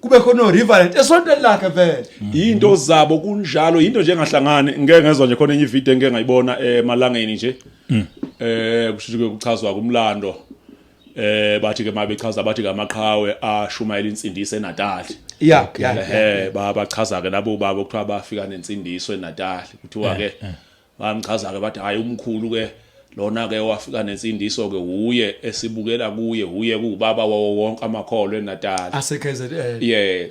kube khona no reverend esontweni lakhe vele. Into zabo kunjalo, into nje engahlangani. Ngeke ngezwa nje khona enye ivideo engike ngayibona emalangeni nje, kusho ukuthi kuchazwa kumlando, bathi ke mabechaza bathi ngamaqhawe ashumayela insindiso eNatal. Bachaza ke labo babo kuthiwa bafika nensindiso eNatal, kuthiwa ke Bamchaza ke bathi hayi umkhulu ke lona ke wafika nensindiso ke uye esibukela kuye, uye kuubaba wawo wonke amakholwa eNatal. Ase KZN. Yeah.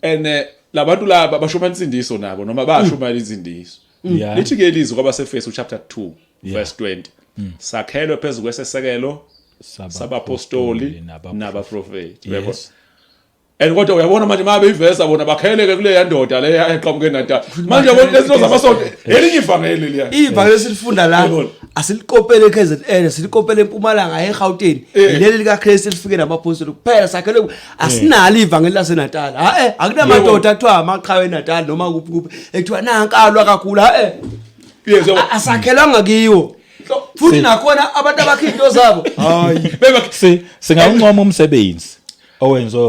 And labantu laba bashuma insindiso nabo noma bashuma insindiso. Lithi ke ilizwi kwabaseFesu chapter 2 verse 20. Sakhelwe phezu kwesesekelo sabapostoli nabaprofeti. Yebo. And kodwa uyabona manje mabe ivesa bona bakheleke kule yandoda le eqhamuke eNatal. Manje yabona lezinto zamasonto elinye ivangeli liya. Ivangeli esilifunda la Yebo. asilikopele eKZN, silikopele eMpumalanga, eGauteng. Leli likaKristu elifike nabapostoli kuphela sakhelwe asinalo ivangeli laseNatal. Ha eh akunamadoda athiwa amaqhawe eNatal noma kuphi kuphi ekuthiwa nankalwa kakhulu ha eh. Yes, yabo. Asakhelwanga kiwo. Futhi nakhona abantu abakha into zabo. Hayi. Singawuncoma umsebenzi owenziwe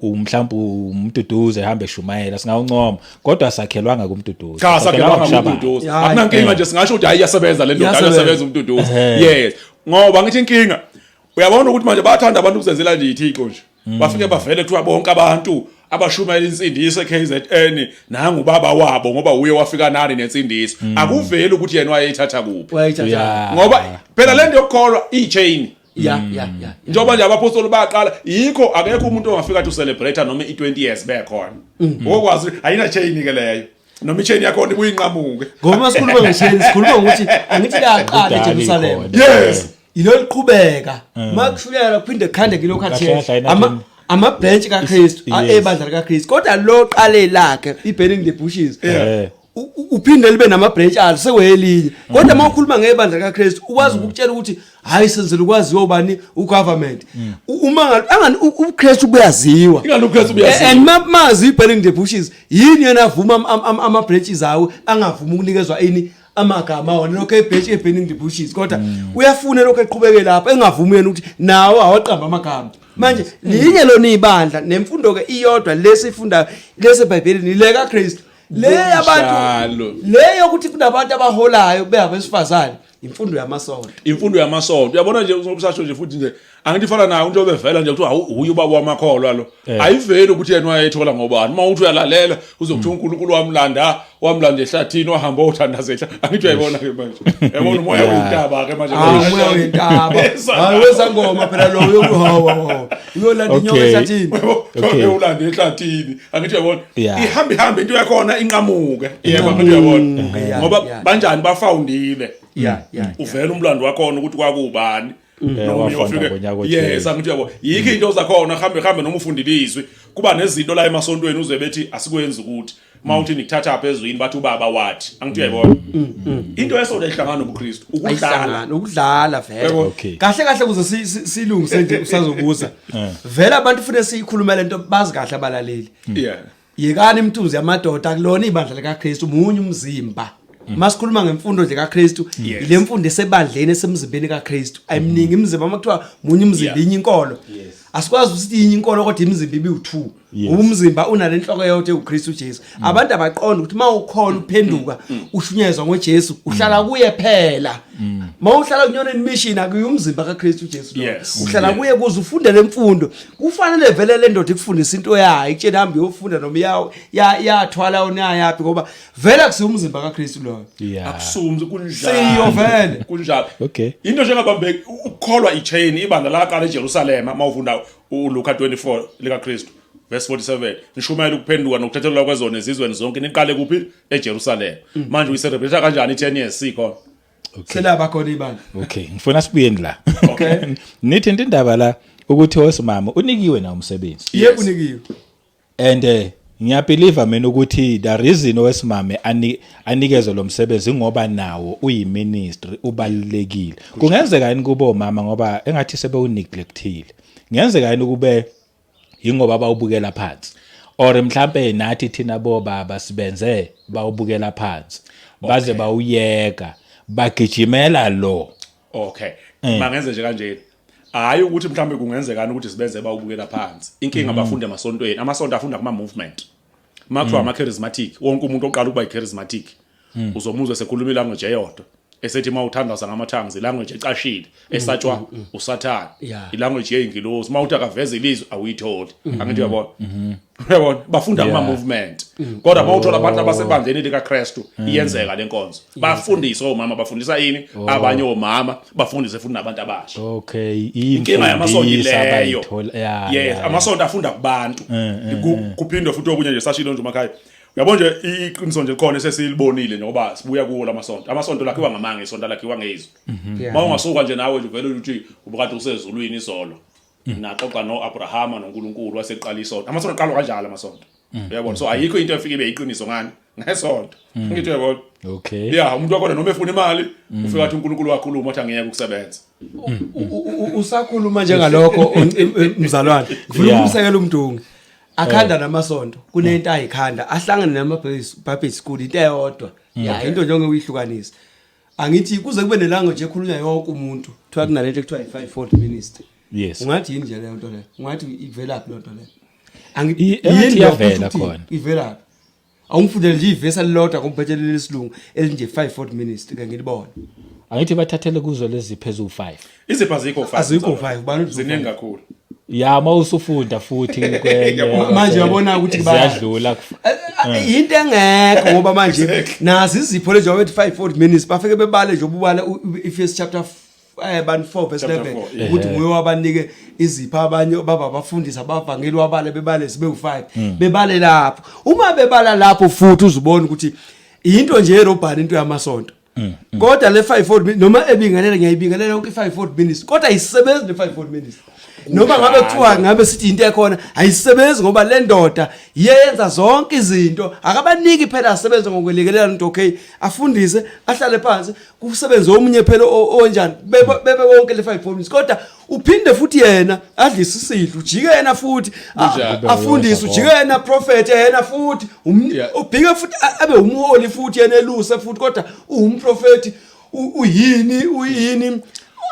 mhlawumbe uMduduzi ehamba eshumayela, singawuncoma, kodwa sakhelwanga kuMduduzi. Cha, sakhelwanga kuShabane. kuMduduzi. Hayi. Akunankinga nje, singasho ukuthi hayi iyasebenza le ndoda, Iyasebenza. iyasebenza uMduduzi. Yes. Ngoba ngithi inkinga uyabona ukuthi manje bayathanda abantu ukuzenzela nje ithixo nje. Bafike bavele kuthiwa bonke abantu abashumayela insindiso eKZN nangu baba wabo ngoba uye wafika nani nensindiso. Akuveli ukuthi yena wayeyithatha kuphi. Wayithatha. Ngoba phela le nto yokukholwa i-chain. Ya. Njengoba nje abapostoli baqala, yikho akekho umuntu ongafika athi ucelebrate noma i20 years bekhona. Okwazi ayina chain ke leyo. Noma ichain yakhona ibuye inqamuke. Ngoba masikhuluma ngechain sikhuluma ngokuthi angithi liyaqala Kudala eJerusalem. ikhona. Yes. Ilo liqhubeka. Makushuyela kuphinde kukhande kilo Kahle khathele. kahle ayina Ama chain. ama branch kaKristu, ebandla likaKristu. Kodwa lo qale lakhe iburning the bushes. Uphinde libe nama branch alo sekwelinye. Kodwa uma ukhuluma ngebandla likaKristu ukwazi ukutshela ukuthi hayi senzela ukwaziwa ubani ugovernment. Uma angani uKristu buyaziwa. Ingani uKristu buyaziwa. And mazi iburning the bushes yini yena avuma ama branches awo angavuma ukunikezwa ini amagama wona lokho ebhench eburning the bushes, kodwa uyafuna lokho eqhubeke lapha engavumi yena ukuthi nawo awaqamba amagama. Manje linye lona ibandla nemfundo ke iyodwa lesifundayo leseBhayibhelini le kaKristu, le yabantu Kunjalo. le yokuthi kunabantu abaholayo beyabesifazane, imfundo yamasonto. Imfundo yamasonto. Uyabona nje usasho nje futhi nje angithi ifana nayo into obevela nje kuthiwa uye ubaba wamakholwa lo. Ayiveli ukuthi yena wayethola ngobani. Uma uthi uyalalela uzokuthi uNkulunkulu wamlanda ehlathini wahamba othandaza ehla. Angithi uyayibona ke manje. Uyabona umoya wentaba ke manje. Ah, umoya wentaba. Hayi, wezangoma phela lo uyokuhawa uyolanda inyoka ehlathini. Okay. Ulanda ehlathini. Angithi uyabona. Yeah. Ihamba ihamba into yakhona inqamuke. Yebo, angithi uyabona. Ngoba banjani bafawundile. Ya. Uvela umlando wakhona ukuthi kwakubani. Noma Wafunda uyofika- ngonyaka othile. Yes, angithi uyabo. Yikho into zakhona hambe hambe noma ufunda ilizwi. Kuba nezinto la emasontweni uze bethi asikwenzi ukuthi mawuthi nikuthatha apha ezwini bathi ubaba wathi. Angithi uyayibona. Into esonto ehlangana nobuKristu ukudlala. Ayihlangani ukudlala vele. Yebo. Kahle kahle ukuze silungise nje usazobuza vele abantu ufune siyikhulume lento bazi kahle abalaleli. Yekani imithunzi yamadoda, kulona ibandla likaKristu munye umzimba. Masikhuluma ngemfundo nje kaKristu, ile mfundo esebandleni esemzimbeni kaKristu. Ayiminingi imizimba, uma kuthiwa munye umzimba inye inkolo. Asikwazi ukuthi inye inkolo kodwa imizimba ibi u2. Umzimba unalenhloko eyodwa uKristu Jesu. Abantu abaqonda ukuthi mawukhona uphenduka ushunyezwa ngoJesu uhlala kuye phela. Mawuhlala kunyoneni mission akuyi umzimba kaKristu Jesu lo. Uhlala kuye kuze ufunde lemfundo. Kufanele vele le ndoda ikufundise into yayo, ikutshele hambe uyofunda noma yathwala unayapi ngoba vele akusiwo umzimba kaKristu loyo. Akusumzi kunjalo. Siyo vele. Kunjalo. Okay. Into njengabambeki ukukholwa ichain ibandla laqala eJerusalema mawufunda uLuka 24 likaKristu verse 47 nishumayela ukuphenduka nokuthethelelwa kwezono ezizweni zonke niqale kuphi eJerusalema. Manje uyicelebrate kanjani i10 years sikhona? Selaba khona ibandla. Okay, ngifuna sibuyeni la. Okay. Nithi into indaba la ukuthi osimama unikiwe na umsebenzi. Yebo, unikiwe. And ngiyabelieve mina ukuthi the reason owesimame anikezwe lo msebenzi ngoba nawo uyiministry ubalulekile. Kungenzeka yini kubo mama ngoba engathi sebewuneglectile. Kungenzeka yini kube ingoba bawubukela phansi? Or mhlambe nathi thina bobaba sibenze bawubukela phansi. Baze bawuyeka bagijimela lo. Okay. Mangenze nje kanje. Hayi ukuthi mhlambe kungenzekani ukuthi sibenze bawubukela phansi. Inkinga bafunde emasontweni. Amasonto afunda kuma movement. Makuthiwa ama charismatic, wonke umuntu oqala ukuba i-charismatic uzomuzwa sekhuluma ilanguage eyodwa. Esethi mawuthandaza ngama tongues ilanguage ecashile esatshwa uSathane. Ilanguage yeingilosi mawuthi akaveza ilizwi awuyitholi. Angithi uyabona. Uyabona, bafunda kuma movement. Kodwa mawuthola abantu abasebandleni likaKristu, iyenzeka lenkonzo. Bafundise omama, bafundisa ini? Abanye omama, bafundise futhi nabantu abasha. Okay. Inkinga yamasonto Imfundiso ileyo. abayithola, yeah, Yes, amasonto afunda kubantu. Kuphindwe futhi okunye nje, sashilo nje umakhaya. Uyabona nje, iqiniso nje khona esesilibonile njengoba sibuya kuwo lamasonto. Amasonto lakhiwa ngamanga, isonto lakhiwa ngezwi. Mawungasuka nje nawe nje uvele uthi ubukade usezulwini izolo. Naxoxa noAbrahama noNkulunkulu, waseqala isonto. Amasonto aqalwa kanjalo amasonto. Uyabona, so ayikho into efike ibe iqiniso ngani? Ngesonto. Ngithi uyabona. Yeah, umuntu wakhona noma efuna imali, ufika athi uNkulunkulu wakhuluma, wathi angiyeke ukusebenza. Usakhuluma njengalokho, mzalwane, ngifuna ukumsekela umdungi akhanda namasonto. Kunento ayikhanda ahlangane nama Bible school, into eyodwa ya into njengoba uyihlukanisa. Angithi kuze kube nelanguage ekhulunywa yonke umuntu, kuthiwa kunalento ekuthiwa i-fivefold ministry. Ungathi yini nje leyo nto leyo? Ungathi ivelaphi leyo nto leyo? Engathi Yini iyavela lokho ukuthi khona. Ivelaphi? Awungifundele nje ivesi elilodwa ngombetshelele lesilungu elinje fivefold ministry, ke ngilibone. Angithi bathathele kuzo lezi phezu 5. Izipho azikho 5. Azikho 5, ubani uthi Ziningi kakhulu. Ya, mawusufunda futhi kwenye. Manje uyabona ukuthi ziyadlula. Into engekho, ngoba manje nazi izipho lezi njengoba bethi fivefold ministry, bafike bebale nje, ububala Ephesians chapter bani 4 verse Chapter 11 4, yeah. ukuthi nguye wabanike izipho, abanye baba abafundisi, abavangeli, wabale bebale zibe u5, bebale lapho. Uma bebala lapho futhi uzubona ukuthi into nje erobhani, into yamasonto. Kodwa le fivefold noma ebingelela, ngiyayibingelela yonke i-fivefold ministry, kodwa ayisebenzi le fivefold ministry. Noma ngabe kuthiwa ngabe sithi into ekhona, ayisebenzi, ngoba le ndoda iyenza zonke izinto, akabaniki phela asebenze ngokwelekelela umuntu. Okay, afundise, ahlale phansi, kusebenze omunye phela onjani, bebe bebe wonke le fivefold ministry, kodwa uphinde futhi yena adlise isidlo, ujike yena futhi Kunjalo. afundise, ujike yena prophet, yena futhi ubhike futhi abe umholi futhi yena eluse futhi, kodwa uwumprofeti, uyini, uyini,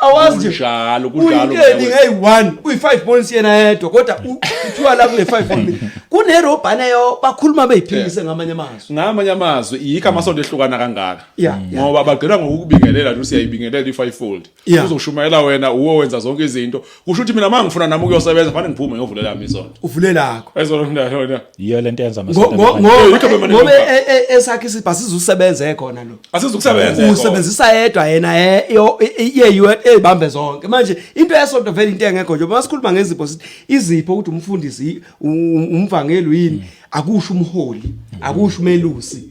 awazi nje. Kunjalo, kunjalo. Uyinto eyi-one, uyi-five points yena yedwa, kodwa kuthiwa la kule five point kunerobhane yo bakhuluma beyiphikise ngamanye amazwi. Ngamanye amazwi, yikho amasonto ehlukana kangaka. Ngoba bagcina ngokukubingelela nje, siyayibingelela i-fivefold. Uzoshumayela wena, uwe wenza zonke izinto. Kusho ukuthi mina mangifuna nami ukuyosebenza, fanele ngiphume ngiyovulela yami isonto. Uvule lakho. Ezona ndawo. Yiyo lento yenza amasonto Yikho bemane Ngoba ngoba. esakhe isibha sizusebenze khona lo. Asizukusebenza. Usebenzisa yedwa yena, yeyiwe eyibambe zonke. Manje into yesonto vele into engekho nje. Masikhuluma ngezipho, sithi izipho ukuthi umfundisi, umvangeli, uyini, akusho umholi, akusho umelusi,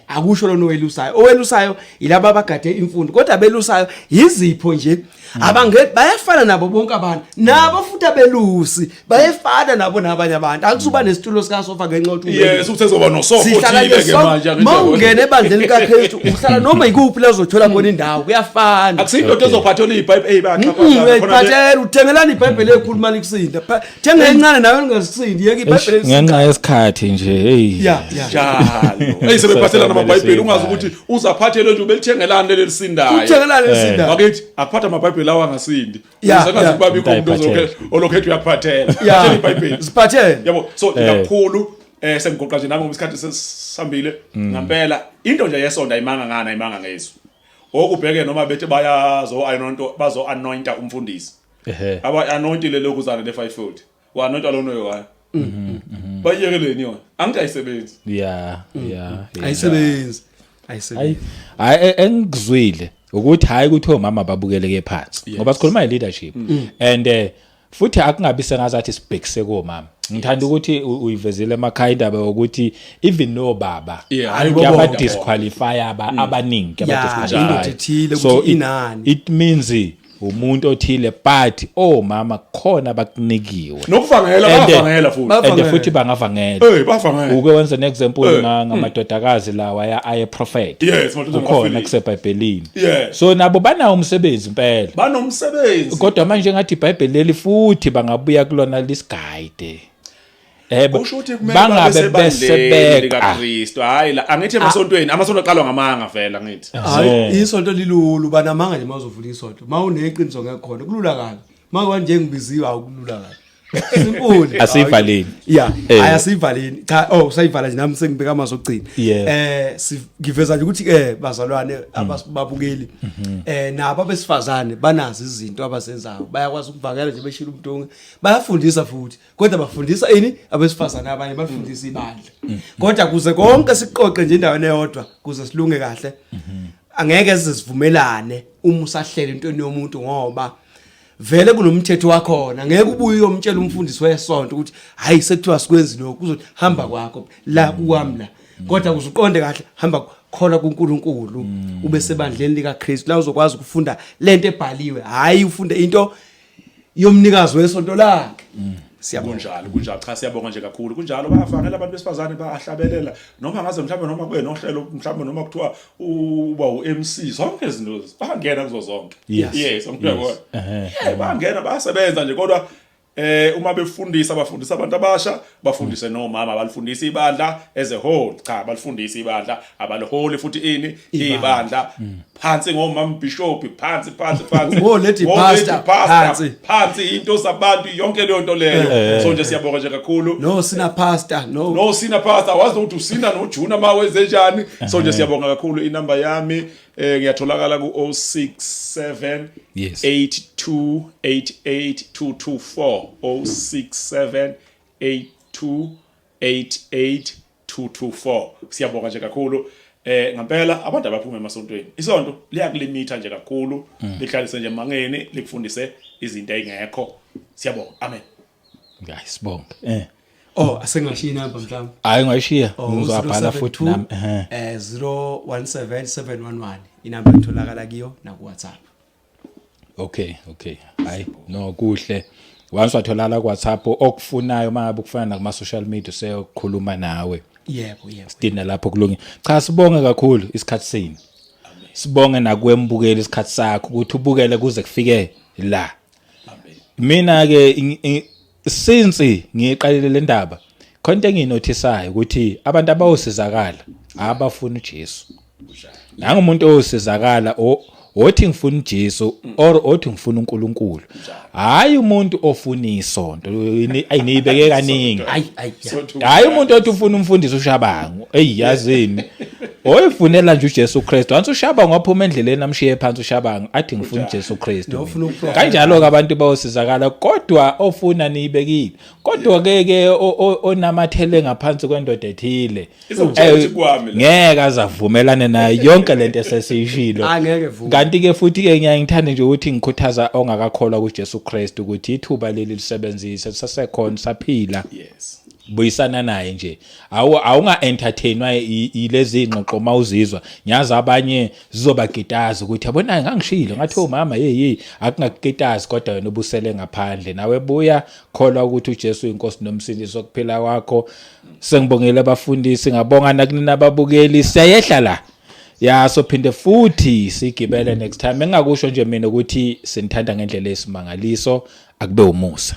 akusho lona owelusayo. Owelusayo yilaba abagade imfundo, kodwa belusayo yizipho nje. Abange bayafana nabo bonke abantu, nabo futhi abelusi bayefana nabo nabanye abantu. Akusuba nesitulo sikasofa ngenxa yokuthi umelusi. Yes, usezoba nosofa Sihlala othile nje ke manje. sonke. Mawungena ebandleni kaKristu, uhlala noma ikuphi la uzothola khona indawo, kuyafana. Akusiyinto ezophathelwa iBhayibheli, hey, Uyayiphathela, uthengelani iBhayibheli ekhuluma likusinda? Thenga encane nawe lingasindi, yeke iBhayibheli elisinda. Ngenxa yesikhathi nje, hey. Ya. Njalo. Hey, sebephathela namabhayibheli, ungazi ukuthi uzaphathelwe nje, ubelithengelani leli lisindayo. Uthengelani elisindayo? Wakithi akuphatha amabhayibheli lawa angasindi. Usengazi kuba bikho umuntu Into ozokhe olokhethu uyakuphathela. Phathela iBhayibheli. Siphathele. Yabo, so kakhulu sengigoqa nje nami ngoba isikhathi sesihambile. Ngempela into nje yesonto ayimanga ngana, ayimanga ngezwi. Okubheke noma bethi bayazo anoint, bazo anointa umfundisi. Aba anointile lokhu zana le fivefold. Wa anointa lona oyi-one. Bayekeleni yona. Angithi ayisebenzi. Yeah. Ayisebenzi, ayisebenzi. Hayi, hayi, engikuzwile ukuthi hayi ukuthi omama babukeleke phansi, ngoba sikhuluma nge-leadership and futhi akungabi sengazathi sibhekise komama. Ngithanda ukuthi uyivezile emakhaya indaba yokuthi even nobaba Yeah, hayi, kuyaba bonke. disqualify abaningi, kuyaba disqualify. Indoda ethile So ukuthi inani. It means umuntu othile, but omama khona bakunikiwe. Nokuvangela, bayavangela futhi. And Bavangela. futhi bangavangela. Eh, bavangela. Uke wenza an example ngamadodakazi lawa aye prophet. Yes, madodana Kukhona kaPhilip. kusebhayibhelini. Yes. So nabo banawo umsebenzi impela. Banomsebenzi. Kodwa manje ngathi iBhayibheli leli futhi bangabuya kulona lisiguide. Kusho ukuthi kumele babe Bangabe sebandleni besebeka. likaKristu. Hayi la, angithi emasontweni, amasonto aqalwa ngamanga vela, angithi. Hayi, isonto lilulu, banamanga nje. Mawuzovula isonto, mawuneqiniso ngeke khona, kulula kabi. Mawanje ngibiziwe, awukulula kabi. Simple. Asiyivaleni. Yeah, Eh. hayi asiyivaleni. Cha, oh usayivala nje nami sengibeka amazwi okugcina. Yeah. Eh ngiveza nje ukuthi eh bazalwane abasibabukeli eh nabo abesifazane banazo izinto abazenzayo. Bayakwazi ukuvakela nje beshila umdunge. Bayafundisa futhi. Kodwa bafundisa ini abesifazane abanye bafundisa ibandla. Kodwa kuze konke siqoqe nje endaweni eyodwa kuze silunge kahle. Angeke size sivumelane uma usahlela intweni yomuntu ngoba vele kunomthetho wakhona ngeke ubuye uyomtshela umfundisi wesonto ukuthi hayi sekuthiwa sikwenzi lokhu uzothi hamba kwakho la kuwami la kodwa ukuze uqonde kahle hamba kholwa kuNkulunkulu ube sebandleni likaKristu la uzokwazi ukufunda lento ebhaliwe hayi ufunde into yomnikazi wesonto lakhe. Siyabonga. Kunjalo, kunjalo. Cha, siyabonga nje kakhulu. Kunjalo, bayafakela abantu besifazane, bayahlabelela noma ngaze mhlawumbe noma kube nohlelo, mhlawumbe noma kuthiwa uba u-MC, zonke izinto bangena kuzo zonke. Yes, ngiyabona. Yeah, bangena, bayasebenza nje, kodwa uma befundisa, bafundisa abantu abasha, bafundise nomama, balifundisa ibandla as a whole. Cha, balifundisa ibandla, abaliholi futhi ini ibandla. Phansi ngomama bishop, phansi phansi phansi. Ngo lady Ngo pastor, lady pastor, phansi. Phansi into zabantu, yonke leyo nto leyo. So nje siyabonga nje kakhulu. No sina pastor, no. No sina pastor, wazi ukuthi usina nojuna mawenze njani. So nje siyabonga kakhulu. Inamba yami, ngiyatholakala ku 067 8288224, 067 8288224. Siyabonga nje kakhulu. Ngempela abantu abaphuma emasontweni, isonto liyakulimitha nje kakhulu, lihlalise nje emangeni, likufundise izinto ezingekho. Siyabonga, amen. Hayi, sibonge. Oh, asengashiya inamba mhlawumbe. Hayi, ngayishiya. Oh, Ngizobhala futhi 072, nami. Ehhe. 017711 inamba etholakala kiyo na ku WhatsApp. Okay. Hayi, no kuhle. Once watholakala ku WhatsApp, okufunayo mangabe kufana nakuma social media seyokhuluma nawe. Yebo. Sidina lapho kulungile. Cha, sibonge kakhulu isikhathi senu. Sibonge nakwembukela isikhathi sakho ukuthi ubukele kuze kufike la. Amen. Mina ke since ngiqalile le ndaba, khona into enginothisayo ukuthi abantu abawusizakala abafuna uJesu. Nanga umuntu owusizakala othi ngifuna uJesu or othi ngifuna uNkulunkulu. Hayi umuntu ofuna isonto, ayinibeke kaningi. Ayi ayi. Hayi umuntu othi ufuna umfundisi uShabangu. Ey, yazini. Oyifunela nje uJesu Kristu. Anti uShabangu waphuma endleleni, amshiye phansi uShabangu, athi ngifuna uJesu Kristu. Nofuna ukuprofetha. Kanjalo ke abantu bawusizakala, kodwa ofuna niyibekile. Kodwa ke onamathele ngaphansi kwendoda ethile. Izokutshela ukuthi kwami la. Ngeke azavumelane nayo yonke lento esesiyishilo. Angeke vume. Kanti ke futhi ke ngiyaye ngithande nje ukuthi ngikhuthaza ongakakholwa kuJesu Kristu ukuthi ithuba leli lisebenzise sasekhona saphila. Buyisana naye nje, awu awunga entertainwa ilezi ingxoxo mawuzizwa. Ngiyazi abanye zizobagitaza ukuthi yabona ngangishilo ngathi oh mama, hey hey, akungakukitazi, kodwa wena ubusele ngaphandle nawe. Buya, kholwa ukuthi uJesu uyinkosi nomsindisi wokuphila kwakho. Sengibongile abafundisi, ngabonga nakunina ababukeli. Siyayehla la ya, sophinde futhi sigibele next time. Engakusho nje mina ukuthi sinithanda ngendlela esimangaliso. Akube umusa.